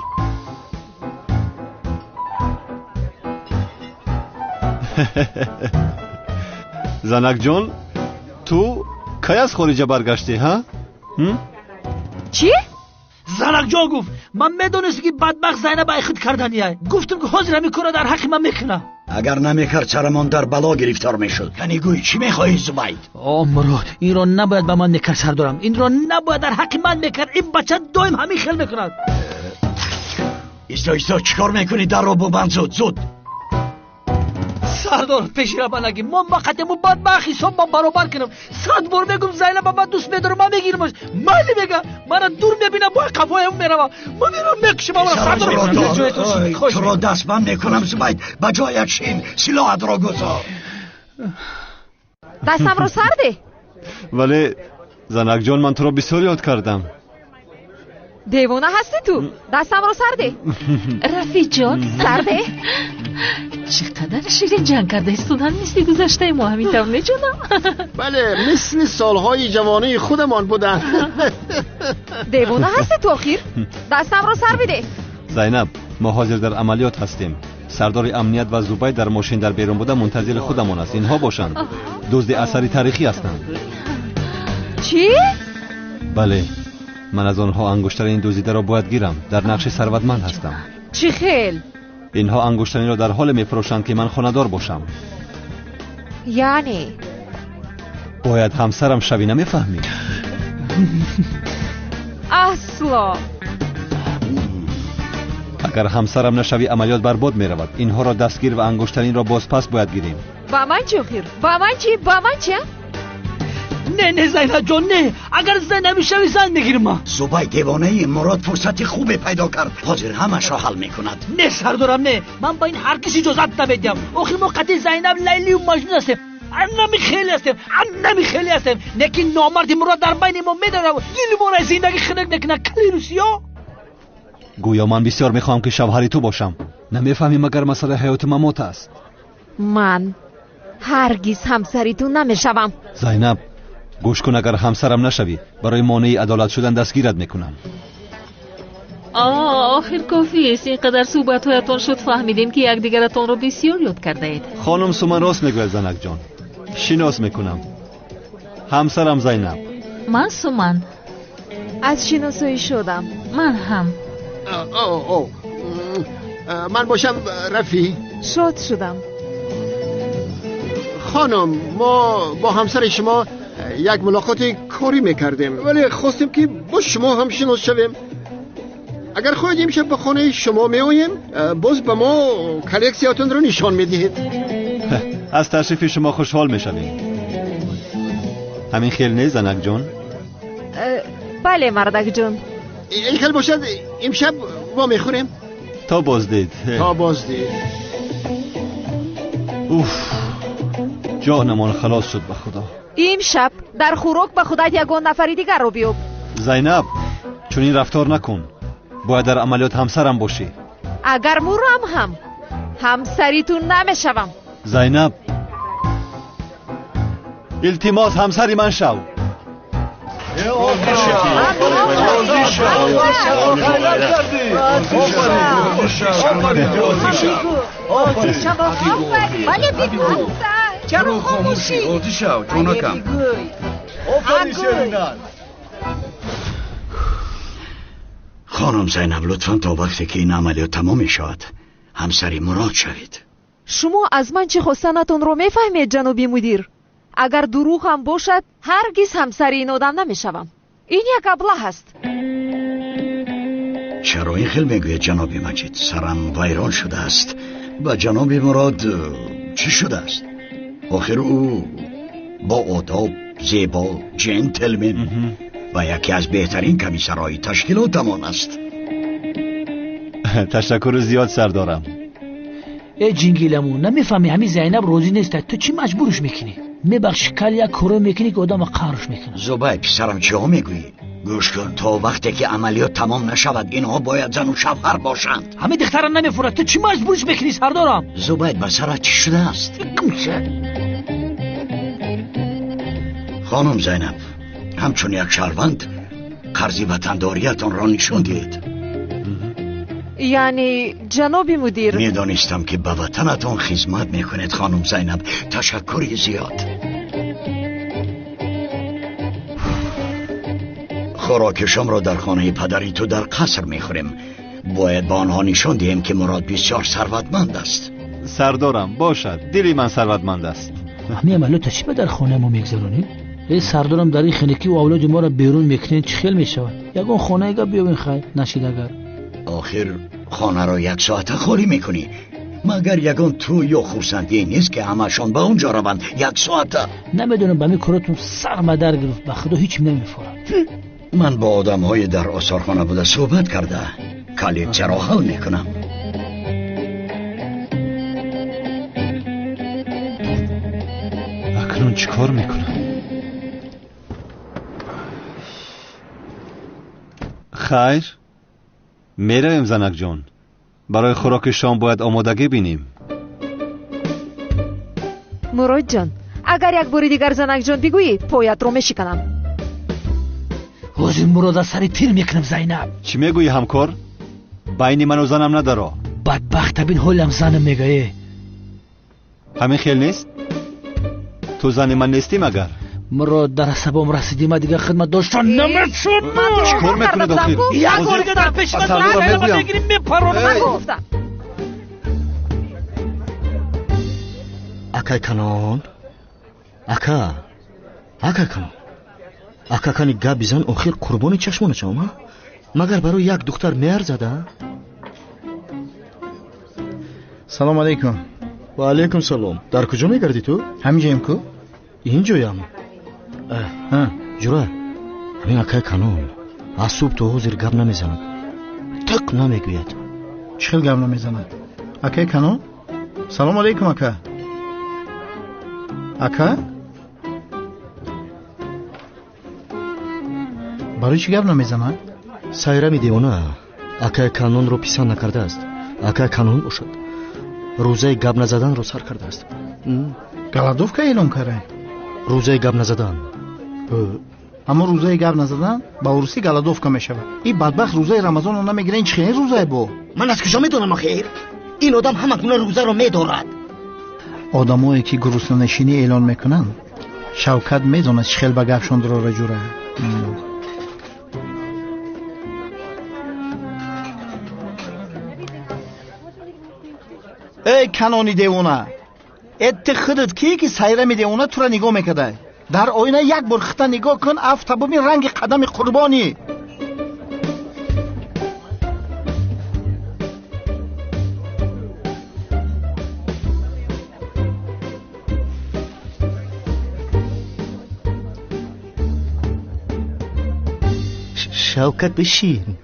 Занакҷон, ту кай аз хориҷа баргаштӣ, ҳа? Чӣ? Занакҷон гуфт, ман медонистам, ки бадбахт Зайнаб айхуд кардания. Гуфтам, ки ҳозир ҳамин корро дар ҳаққи ман мекунам. Агар намекард, сарамон дар бало гирифтор мешуд. Кани гӯй, чӣ мехоҳӣ, Зубайд? О, Мурод, инро набояд ба ман мекард, сардорам. Инро набояд дар ҳаққи ман мекард. Ин бача доим ҳамин хел мекунад. Исто, исто, чӣ кор мекунӣ? Дарро бубанд, зуд, зуд. Сардор, пеши ра нагӣ. Мо фақат ему бадбахт ҳисоб ман баробар кунам. 100 бор мегум, Зайнаба ман дӯст медорам, ман мегирамаш. Майли мега, мана дур мебинам, бо қафоям меравам. Ман меравам, мекушам аввала, сардор. Туро дастбанд мекунам, Зубайд. Ба ҷоят шин, силоҳатро гузор. Дастамро сарде? Вале занакҷон, ман туро бисёр ёд кардам. Девона ҳастӣ ту? Дастамро сарде. Рафиҷон, сарде. Чӣ қадар ширин ҷанг карда истодан, мисли гузаштаи мо ҳамин тавр меҷонам. Бале, мисли солҳои ҷавонии худамон буданд. Девона ҳастӣ ту охир? Дастамро сар бидеҳ. Зайнаб, мо ҳозир дар амалиёт ҳастем. Сардори амният ва Зубайд дар мошин дар берун буда мунтазири худамон аст. Инҳо бошанд дузди асари таърихӣ ҳастанд. Чӣ? Бале, ман аз онҳо ангуштарини дуздидаро бояд гирам. Дар нақши сарватманд ҳастам. Чӣ хел? Инҳо ангуштариро дар ҳоле мефурӯшанд, ки ман хонадор бошам. Яъне? Бояд ҳамсарам шавӣ, намефаҳмӣ? Асло. Агар ҳамсарам нашавӣ, амалиёт барбод меравад. Инҳоро дастгир ва ангуштаринро бозпас бояд гирем. Ба ман чӣ охир? Ба ман чӣ? Ба ман чӣ? Не, не, Зайнаб ҷон, не. Агар Зайнаб мешавӣ, зан мегирам ман. Зубай, девонаи, Мурод фурсати хубе пайдо кард. Ҳозир ҳамашро ҳал мекунад. Не, сардорам, не. Ман ба ин ҳаргиз иҷозат намедиҳам. Охир мо қатъи Зайнаб Лайлию Маҷнун ҳастем. Аннами хеле ҳастем, аннами хеле ҳастем. Лекин номарди Мурод дар байни мо медорад, дили моро зиндагӣ хунук мекунад. Кали русиё. Гӯё ман бисёр мехоҳам, ки шавҳари ту бошам. Намефаҳмӣ, магар масъалаи ҳаёту мамот аст? Ман ҳаргиз ҳамсари ту намешавам. Зайнаб, гӯш кун, агар ҳамсарам нашавӣ, барои монеи адолат шудан дастгират мекунам. Охир кофист. Ин қадар суҳбатҳоятон шуд, фаҳмидем, ки якдигаратонро бисёр ёд кардаед. Хонум Суман рост мегӯяд, занакҷон. Шинос мекунам, ҳамсарам Зайнаб. Ман Суман. Аз шиносоӣ шудам. Ман ҳам. Ман бошам Рафӣ. Шод шудам. Хонум, мо бо ҳамсари шумо як мулоқоти корӣ мекардем, вале хостем, ки бо шумо ҳам шинос шавем. Агар хоҳед, имшаб ба хонаи шумо меоем, боз ба мо коллексиятонро нишон медиҳед. Аз ташрифи шумо хушҳол мешавем. Ҳамин хел не, занакҷон? Бале, мардакҷон. Ин хел бошад, имшаб Во мехӯрем. То боздид. То боздид. Уф, ҷонамон халос шуд ба худо. Имшаб дар хӯрок ба худат ягон нафари дигарро биёб. Зайнаб, чунин рафтор накун. Бояд дар амалиёт ҳамсарам бошӣ. Агар мурам ҳам ҳамсари ту намешавам. Зайнаб, илтимос ҳамсари ман шав. Чаро хомӯшӣ? Розӣ шав, ҷонакам. Хонум Зайнаб, лутфан то вақте ки ин амалиёт тамом мешавад ҳамсари Мурод шавед. Шумо аз ман чӣ хостанатонро мефаҳмед, ҷаноби мудир? Агар дурӯғ ҳам бошад, ҳаргиз ҳамсари ин одам намешавам. Ин як аблаҳ аст. Чаро ин хел мегӯед, ҷаноби Маҷид? Сарам вайрон шудааст. Ба ҷаноби Мурод чӣ шудааст? Охир ӯ бо одоб, зебо, ҷентлмен ва яке аз беҳтарин комиссарҳои ташкилотамон аст. Ташаккури зиёд, сардорам. Э ҷингиламу, намефаҳмӣ ҳамин Зайнаб розӣ нест, ту чӣ маҷбурш мекунӣ? Мебахши, кал як коро мекунӣ ки одама қаҳрш мекунад. Зубай, писарам, чиҳо мегӯӣ? Гӯш кун, то вақте ки амалиёт тамом нашавад инҳо бояд зану шавҳар бошанд. Ҳамин духтара намефурад, ту чӣ маҷбурш мекунӣ, сардорам? Зубайд, ба сарат чӣ шудааст? Хонум Зайнаб, ҳамчун як шаҳрванд қарзи ватандориятонро нишон диҳед. Яъне, ҷаноби мудир... Медонистам ки ба ватанатон хизмат мекунед, хонум Зайнаб. Ташаккури зиёд. Хӯроки шомро дар хонаи падари ту дар қаср мехӯрем. Бояд ба онҳо нишон диҳем ки Мурод бисёр сарватманд аст. Сардорам, бошад, дили ман сарватманд аст. Ҳамин амалиётро чӣ ба дар хонаи мо мегзаронем? Э сардорам, дар ин хинакӣ авлоди моро берун мекунед, чӣ хел мешавад? Ягон хонаи гап биёбен, хайр нашид агар. Охир хонаро як соата холӣ мекунӣ. Магар ягон ту ё хурсандие нест ки ҳамашон ба он ҷо раванд як соата? Намедонам, ба ҳамин коротон сар мадар гирифт, ба худо ҳеч намефорад. Ман бо одамҳои дар осорхона буда суҳбат карда коллексияро ҳал мекунам. Акнун чӣ кор мекунам? Хайр, меравем, занакҷон. Барои хӯроки шом бояд омодагӣ бинем. Муродҷон, агар як бори дигар занакҷон бигӯӣ, поятро мешиканам. Ҳозир Мурод аз сари тир мекунам, Зайнаб. Чӣ мегӯӣ, ҳамкор? Байни ману занам надаро. Бадбахта бин, ҳолам занам мегӯе. Ҳамин хел нест? Ту зани ман нестӣ магар? Мурод, дар асабом расидӣ, ман дигар хидмат доштан намешудам. Чӣ кор мекунед охир? Як бори дигар дар пеши ман мегирӣ, мепаронам. Акай Канон, ака, ака Канон, ака кани гап бизан, охир қурбони чашмона шавам, ҳа? Магар барои як духтар меарзад, а? Салом алейкум. Ва алейкум салом. Дар куҷо мегардӣ ту? Ҳаминҷоем ку? Инҷоям. Ҷура, ҳамин акай Канон аз субҳ то ҳозир гап намезанад, тиқ намегӯяд. Чӣ хел гап намезанад? Акай Канон? Салом алейкум, ака. Ака? Барои чӣ гап намезанад? Сайрами девона акай Канонро писанд накардааст. Акай Канон бошад, рӯзаи гап назаданро сар кардааст. Голодовка эълон карда? Рӯзаи гап назадан. Аммо рӯзаи гап назадан ба урусӣ голодовка мешавад. Ин бадбахт рӯзаи рамазонро намегирад, ин чӣ хел рӯзае бо? Ман аз куҷо медонам охир? Ин одам ҳама гуна рӯзаро медорад. Одамое ки гуруснанишинӣ эълон мекунанд, Шавкат медонад чӣ хел ба гапшон дурора ҷура. Эй Канони девона, э ты худат кие ки сайрами девона тура нигоҳ мекарда? Дар оина як бор хита нигоҳ кун, афта бубин ранги қадами қурбонӣ. Шавкат, бишин.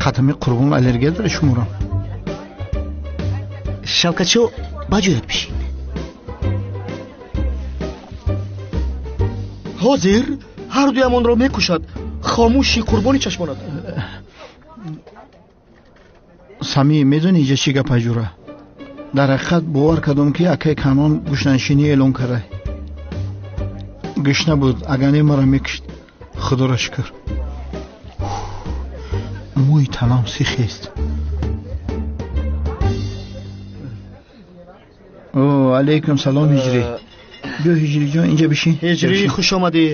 Хатами қурбон аллергия дора шуморо. Шавкатшо, ба ҷоят бишин. Ҳозир ҳар дуямонро мекушад. Хомӯши, қурбони чашмонат. Сами, медонӣ иҷа чӣ гап аҷура? Дар ҳақиқат бовар кардам, ки акай Канон гушнаншинӣ эълон карда. Гушна буд, агар не маро мекушт. Худоро шукр. Мӯи танам сихест. О, алейкум салом, Ҳиҷрӣ. Биё, Ҳиҷриҷон, инҷа бишин. Ҳиҷрӣ, хуш омадӣ.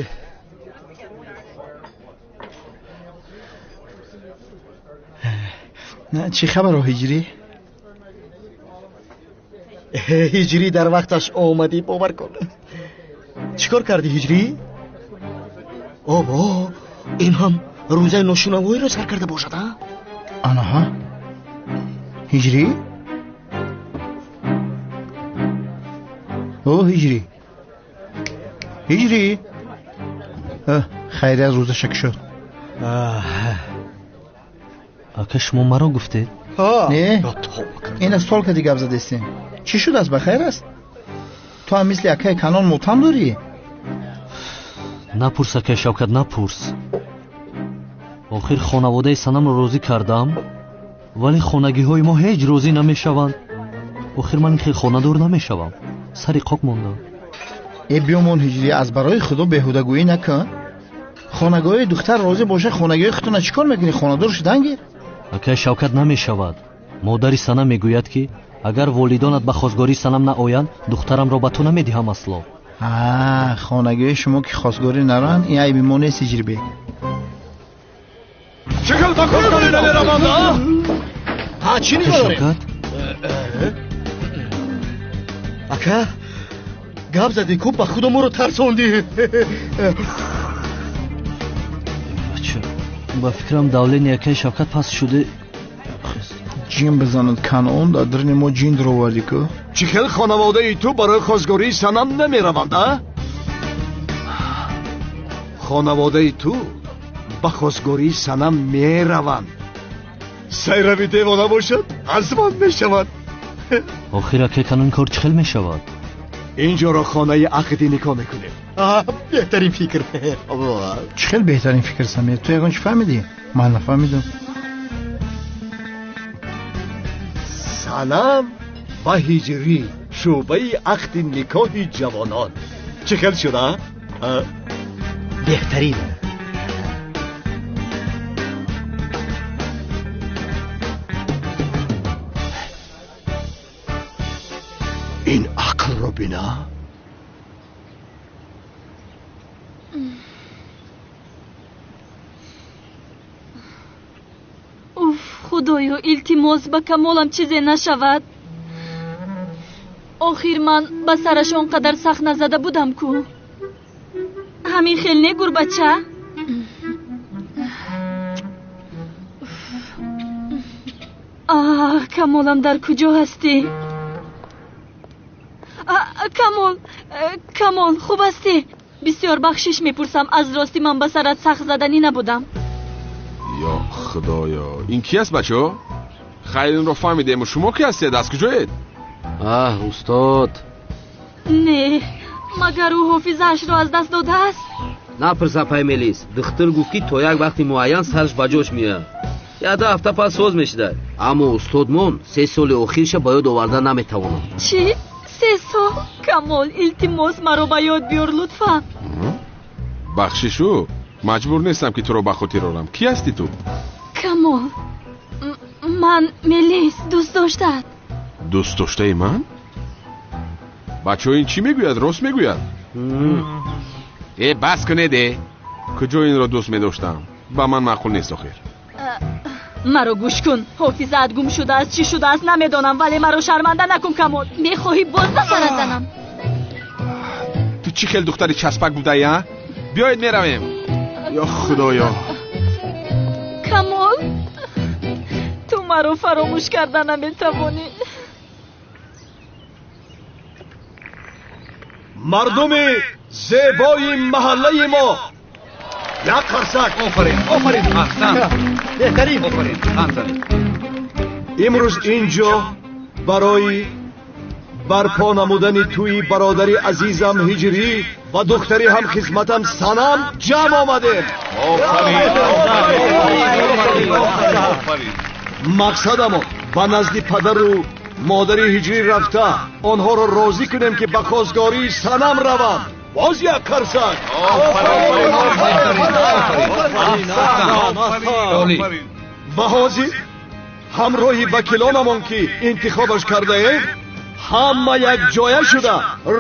Чӣ хабаро, Ҳиҷрӣ? Ҳиҷрӣ, дар вақташ омадӣ, бовар кун. Чӣ кор кардӣ, Ҳиҷрӣ? Обо, ин ҳам рӯзаи ношунавоиро сар карда бошад, а? Анаҳа, Ҳиҷрӣ? О, Ҳиҷрӣ, Ҳиҷрӣ, хайрият, рӯзаша кушод. Ака, шумо маро гуфтед? Не, ин аз стол кади гап задестем. Чӣ шудааст, ба хайр аст? Ту ҳам мисли акаи Канон мотам дорӣ? Напурс, акаи Шавкат, напурс. Охир хонаводаи Санамро розӣ кардам, вале хонагиҳои мо ҳеҷ розӣ намешаванд. Охир ман ин хел хонадор намешавам. Сари қок мондам. Э, биёмон, Ҳиҷрӣ, аз барои худо беҳудагӯӣ накун. Хонагоҳи духтар розӣ боша, хонагиҳои худтона чӣ кор мекунӣ? Хонадор шудан гир. Акаи Шавкат, намешавад. Модари Санам мегӯяд, ки агар волидонат ба хостгории Санам наоянд, духтарамро ба ту намедиҳам асло. Хонагиҳои шумо ки хостгорӣ нароянд, ин айби мо нест, Ҳиҷрибек. Чӣ хел ба хостгорӣ намераванд, а? Ҳа, чӣ нигоҳ дорем? Шавкат? Ака, гап задӣ ку, ба худо моро тарсондӣ. Бача, ба фикрам давление акаи Шавкат паст шуде. Ҷин бизанад, Канон, дар даруни мо ҷин даровардӣ ку. Чӣ хел хонаводаи ту барои хостгории Санам намераванд, а? Хонаводаи ту ба хостгории Санам мераванд. Сайрави девона бошад, аз ман мешавад. Охир акаи Канон, кор чӣ хел мешавад? Инҷоро хонаи ақди никоҳ мекунем. Беҳтарин фикр. Чӣ хел беҳтарин фикр, Самир? Ту ягон чӣ фаҳмидӣ? Ман нафаҳмидам. Санам ва Ҳиҷрӣ, шӯъбаи ақди никоҳи ҷавонон. Чӣ хел шуда? Беҳтарин. Ин ақлро бина. Уф, худоё, илтимос, ба Камолам чизе нашавад. Охир ман ба сараш он қадар сахт назада будам ку. Ҳамин хел не, гурбача? Аҳ, Камолам, дар куҷо ҳастӣ? Камол, Камол, хуб ҳастӣ? Бисёр бахшиш мепурсам, аз ростӣ ман ба сарат сахт заданӣ набудам. Ё худоё, ин ки аст, бачо? Хайр, инро фаҳмидем. Шумо ки ҳастед, аз куҷоед? Аҳ, устод. Не, магар ӯ ҳофизаашро аз даст додааст? Напурс, апай Мелис. Духтур гуфт, ки то як вақти муайян сараш ба ҷош меояд. Як ҳафта пас соз мешудад. Аммо устодмон 3 соли охирша ба ёд оварда наметавонад. Чӣ? 3 сол? Камол, илтимос, маро ба ёд биёр, лутфан. Бахшишу, маҷбур нестам, ки туро ба хотир орам. Кӣ ҳастӣ ту? Камол, ман Мелис, дӯст доштаат. Дӯст доштаи ман? Бачаҳо, ин чӣ мегӯяд? Рост мегӯяд? Э, бас кунед, э! Куҷо инро дӯст медоштам? Ба ман маъқул нест охир. Маро гӯш кун, ҳофизаат гум шудааст, чӣ шудааст намедонам, вале маро шарманда накун, Камол. Мехоҳӣ боз ба сарат занам? Ту чӣ хел духтари часпак будаӣ, а? Биёед, меравем. Ё худоё. Камол, ту маро фаромӯш карда наметавонӣ. Мардуми зебои маҳаллаи мо, як қарсак! Офарин, офарин, аҳсан. Беҳтарин. Имрӯз инҷо барои барпо намудани тӯи бародари азизам Ҳиҷрӣ ва духтари ҳамхизматам Санам ҷамъ омадем. Мақсадамон ба назди падару модари Ҳиҷрӣ рафта онҳоро розӣ кунем, ки ба хостгории Санам раванд. Боз як қарсак. Ва ҳозир ҳамроҳи вакилонамон, ки интихобаш кардаем, ҳама якҷоя шуда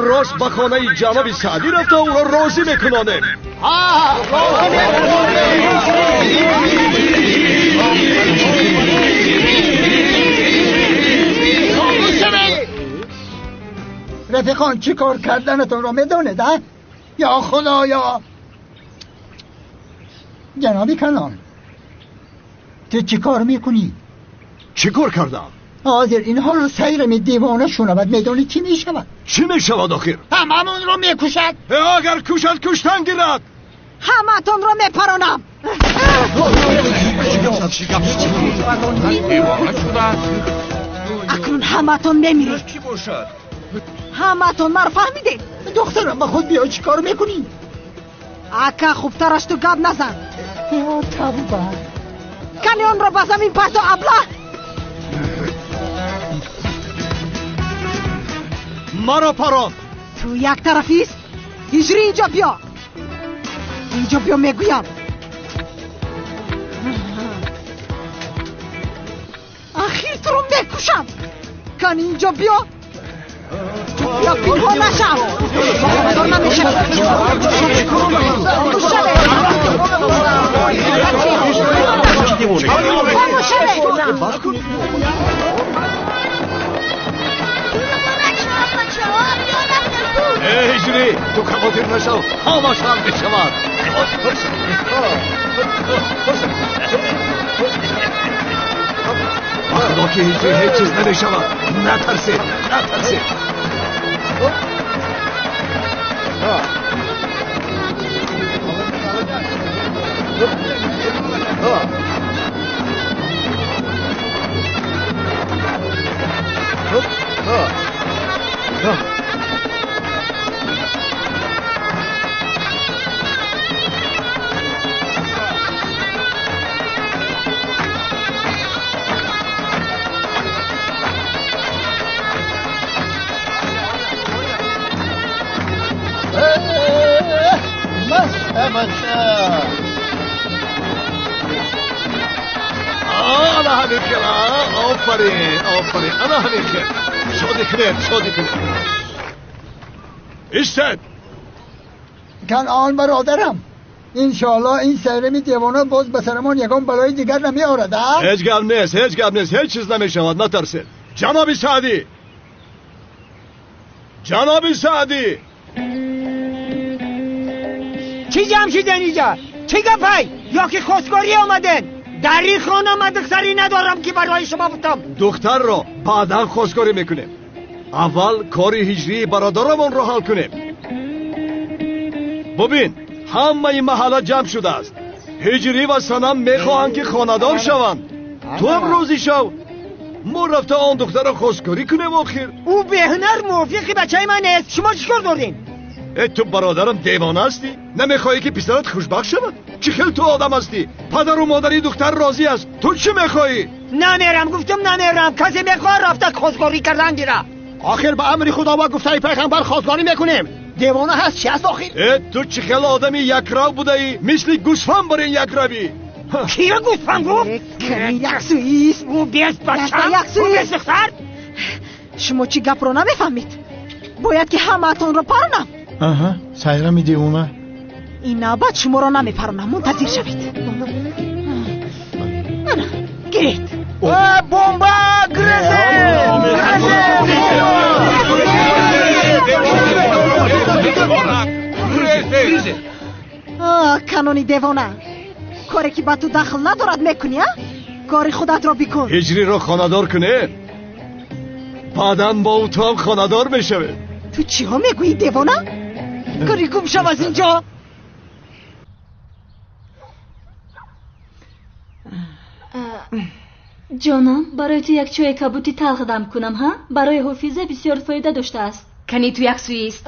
рост ба хонаи ҷаноби Саъдӣ рафта ӯро розӣ мекунонем. Рафиқон, чӣ кор карданатонро медонед, а? Ё худоё! Ҷаноби калон, ту чӣ кор мекунӣ? Чӣ кор кардам? Ҳозир инҳоро сайрами девона шунавад, медонӣ чӣ мешавад? Чӣ мешавад охир? Ҳамамонро мекушад. Агар кушад, куштан гирад. Ҳамаатонро мепаронам. Акнун ҳамаатон мемиред. Ҳамаатон маро фаҳмидед? Духтарам, ба худ биё, чӣ кор мекунӣ? Ака, хубтараш ту гап назан. Ё тавба! Кани онро ба замин парто, аблаҳ! Маро парон. Ту як тарафист? Ҳиҷрӣ, инҷо биё, инҷо биё, мегӯям. Ахир туро мекушам. Кани инҷо биё. Биё, пинҳон нашав. Хонадор намешавӣ. Э, Ҳиҷрӣ, ту хавотир нашав, ҳамаш ҳал мешавад. Ба худо ки Ҳиҷрӣ, ҳеҷ чиз намешавад. Натарсед, натарсед. Ана ҳамин хел. Офарин, офарин, ана ҳамин хел. Шодӣ кунед, шодӣ кунед. Истед. Канъон бародарам, иншоаллоҳ ин сайрами девона боз ба сарамон ягон балои дигар намеорад, а? Ҳеҷ гап нест, ҳеҷ гап нест, ҳеҷ чиз намешавад, натарсед. Ҷаноби Саъдӣ, ҷаноби Саъдӣ! Чӣ ҷамъ шиден инҷа? Чӣ гапай? Ё ки хостгорӣ омаден? Дар ин хона ман духтарӣ надорам, ки барои шумо бутам. Духтарро баъдан хостгорӣ мекунем. Аввал кори ҳиҷрии бародарамонро ҳал кунем. Бубин, ҳамаи маҳалла ҷамъ шудааст. Ҳиҷрӣ ва Санам мехоҳанд, ки хонадор шаванд. Ту ҳам розӣ шав, мо рафта он духтарро хостгорӣ кунем охир. Ӯ беҳунар мувофиқи бачаи ман нест. Шумо чӣ кор дорем? Э, ту бародарам девона ҳастӣ? Намехоҳӣ, ки писарат хушбахт шавад? Чӣ хел ту одам ҳастӣ? Падару модари духтар розӣ аст, ту чӣ мехоҳӣ? Намерам, гуфтам, намерам. Касе мехоҳад, рафта хостгорӣ кардан гира. Охир ба амри худо ва гуфтаи пайғамбар хостгорӣ мекунем. Девона ҳаст, чӣ аст охир? Э, ту чӣ хел одами якрав будаӣ, мисли гӯсфанд бар ин якравӣ. Киро гӯсфанд гуфт? Як сӯист. Ӯ без бачам, ӯ без духтар. Шумо чӣ гапро намефаҳмед? Бояд ки ҳамаатонро паронам. Аҳа, сайрами девона. Ин навбат шуморо намепаронам, мунтазир шавед. Ана, гиред. Бомба! Грезе! Канони девона, коре ки ба ту дахл надорад мекунӣ, а? Кори худатро бикун. Ҳиҷриро хонадор кунед, баъдан бо ӯ ту ҳам хонадор мешавед. Ту чиҳо мегӯӣ, девона? Кори гум шав аз инҷо. Ҷонам, барои ту як чойи кабути талх дам кунам, ҳа? Барои ҳофиза бисёр фоида доштааст. Кани ту як сӯист.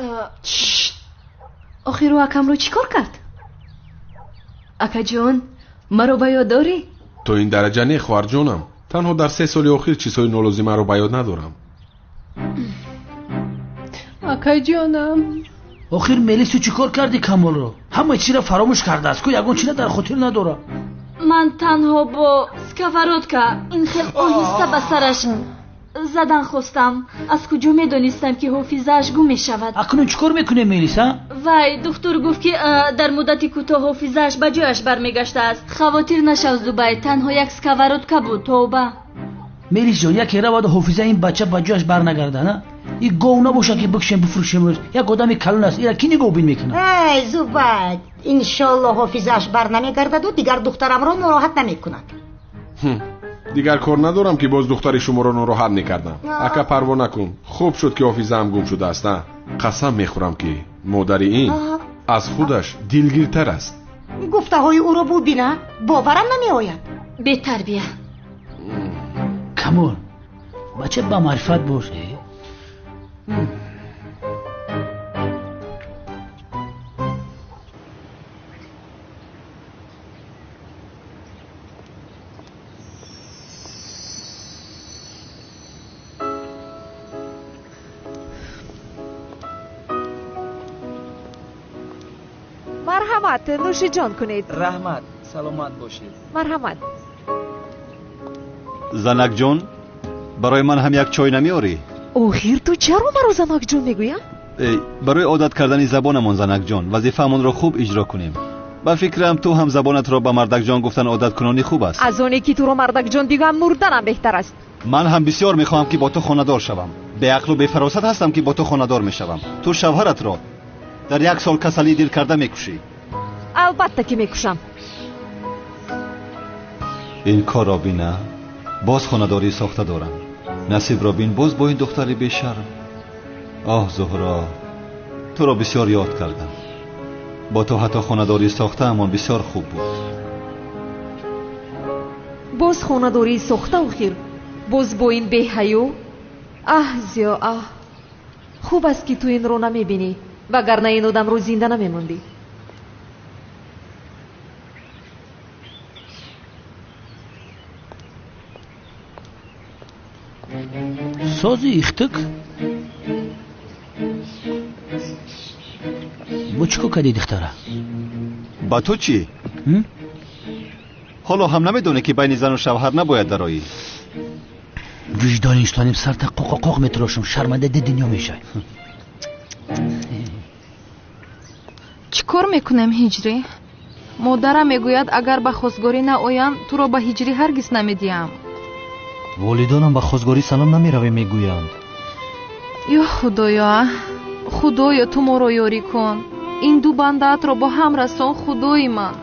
Охир ӯ акамро чӣ кор кард? Акаҷон, маро ба ёд дорӣ? То ин дараҷа не, хоҳарҷонам. Танҳо дар 3 соли охир чизҳои нолозимаро ба ёд надорам. Акаҷонам. Охир Мелису чӣ кор карди Камолро? Ҳама чизро фаромӯш кардааст, ку ягон чизро дар хотир надорам. Ман танҳо бо сковородка ин хел оҳиста ба сараш задан хостам. Аз куҷо медонистам, ки ҳофизааш гум мешавад? Акнун чӣ кор мекунем, Мелиса? Вай, духтур гуфт, ки дар муддати кӯтоҳ ҳофизааш ба ҷояш бармегаштааст. Хавотир нашав, Зубай, танҳо як сковородка буд, тавба. Мелисҷон, яке равад ҳофизаи ин бача ба ҷояш барнагардад, на? И гов набошад, ки бикушем, бифурӯшем. Як одами калон аст, ира ки нигоҳбин мекунад? Эй, Зубай, иншолло ҳофизааш барнамегардаду дигар духтарамро нороҳат намекунад. Дигар кор надорам, ки боз духтари шуморо нороҳат мекардам. Ака, парво накун. Хуб шуд, ки ҳофизаам гум шудааст, а? Қасам мехӯрам, ки модари ин аз худаш дилгиртар аст. Гуфтаҳои ӯро бубина, боварам намеояд. Бетарбия. Камол, бача ба маърифат бош. Марҳамат, нӯшиҷон кунед. Раҳмат, саломат бошед. Марҳамат. Занакҷон, барои ман ҳам як чой намеорӣ? Охир ту чаро маро занакҷон мегӯя? Барои одат кардани забонамон, занакҷон, вазифаамонро хуб иҷро кунем. Ба фикрам, ту ҳам забонатро ба мардакҷон гуфтан одаткунонӣ хуб аст. Аз оне ки туро мардакҷон бигӯям, мурданам беҳтар аст. Ман ҳам бисёр мехоҳам, ки бо ту хонадор шавам. Беақлу бефаросат ҳастам, ки бо ту хонадор мешавам. Ту шавҳаратро дар як сол касалии дил карда мекушӣ. Албатта, ки мекушам. Ин корро бина, боз хонадорӣ сохта дорам. Насибро бин, боз бо ин духтари бешарм. Оҳ, Зуҳро, туро бисёр ёд кардам. Бо ту ҳатто хонадорӣ сохтаамон бисёр хуб буд. Боз хонадорӣ сохта, охир боз бо ин беҳаё. Аҳ, Зиё, аҳ, хуб аст, ки ту инро намебинӣ, вагарна ин одамро зинда намемондӣ. Сози ихтик? Бо чӣ кор кардӣ, духтара? Ба ту чӣ? Ҳоло ҳам намедонӣ, ки байни зану шавҳар набояд дароӣ? Виҷдони инсоним сарта қоқоқоқ метирошам, шарманда ди дунё мешавӣ. Чӣ кор мекунем, Ҳиҷрӣ? Модарам мегӯяд, агар ба хостгорӣ наоям, туро ба Ҳиҷрӣ ҳаргиз намедиҳам. Волидонам ба хостгорӣ Санам намеравем мегӯянд. Ё Худоё, Худоё, ту моро ёрӣ кун. Ин ду бандаатро бо ҳам расон, Худои ман.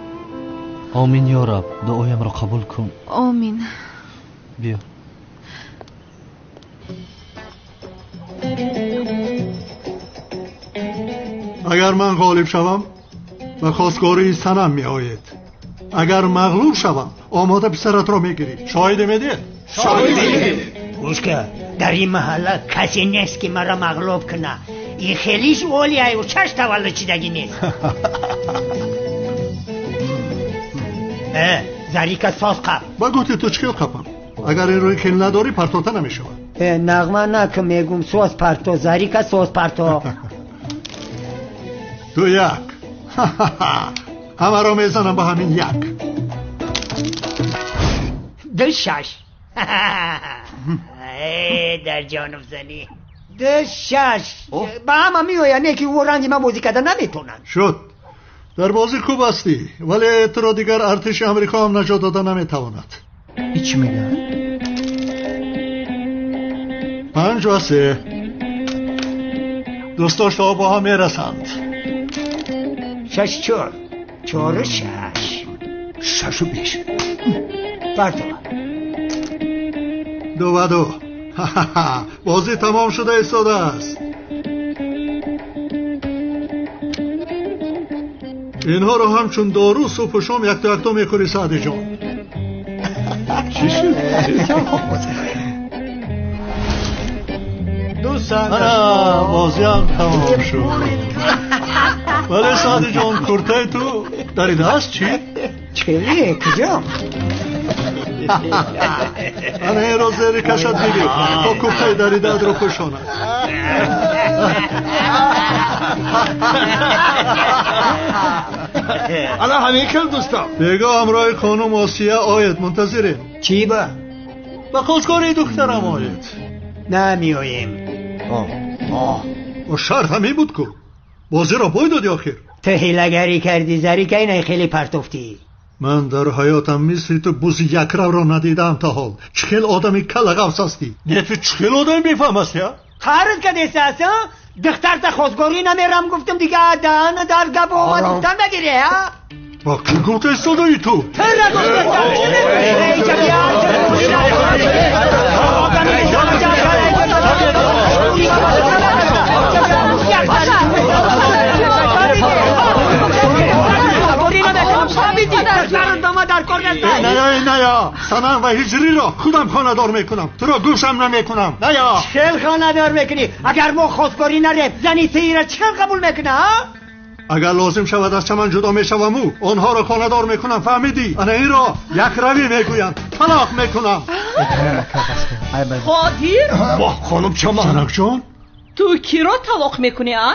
Омин, ё Раб, дуоямро қабул кун. Омин. Биё. Агар ман ғолиб шавам, ба хостгории Санам меоед. Агар мағлуб шавам, омода писаратро мегирӣ. Шоҳидӣ медиҳед? Шоҳидӣ. Гӯш кун, дар ин маҳалла касе нест, ки маро мағлуб кунад. Ин хелиш олияю чаш таваллуд шидагӣ нест. Зарика соз қап. Ба гуфти ту чӣ хел қапам? Агар ин рӯи хел надорӣ, партота намешавад. Нағма накун, мегум, соз парто, Зарика соз парто. 2-1. Ҳамаро мезанам ба ҳамин як. 2-6. Дар ҷонуб занӣ. 2-6. Ба ҳама меояд, не ки ӯ ранги ман бозӣ карда наметавонад. Шуд. Дар бозӣ хуб ҳастӣ, вале туро дигар артиши Амрико ҳам наҷот дода наметавонад. Ҳеҷ мегӯяд? 5-3. Дӯстош то бо ҳам мерасанд. 6-4. 4-6. 6-5. Парто. 2-2. Бозӣ тамом шуда истодааст. Инҳоро ҳамчун дору субҳу шом якто якто мехӯрӣ, Саъдиҷон. Чӣ шуд? Ана бозиам тамом шуд. Вале Саъдиҷон, куртаи ту даридааст чӣ? Чӣ? Куҷо? Ана инро зери кашат бигир, то куртаи даридаатро пӯшонад. Ана ҳамин хел дӯстам. Бего ҳамроҳи хонум Осия оед, мунтазирем. Чӣ ба? Ба хостгории духтарам оед. Намеоем. Шарт ҳамин буд ку. Бозиро бой додӣ охир. Ту ҳилагарӣ кардӣ, зарика инай хеле партофтӣ. Ман дар ҳаётам мисли ту бузи якравро надидаам то ҳол. Чӣ хел одами каллағавс ҳастӣ? Не, ту чӣ хел одами бефаҳм ҳастӣ, а? Қарз кадеста аст, а? Духтарта хостгорӣ намерам гуфтам, дига даҳана дар гап омад гуфтан нагирӣ, а? Ба кӣ гуфта истодаӣ ту? Тира гуфта. Ная, Санам ва Ҳиҷриро худам хонадор мекунам. Туро гӯшам намекунам. Ная. Чӣ хонадор мекунӣ? Агар мо хостгорӣ нарем, зани тира чӣ қабул мекуна, а? Агар лозим шавад аз чаман ҷудо мешаваму онҳоро хонадор мекунам, фаҳмидӣ? Ана инро якравӣ мегӯянд, талоқ мекунам. Қодир? Воҳ, хонум Чаман. Санакҷон? Ту киро талоқ мекунӣ, а?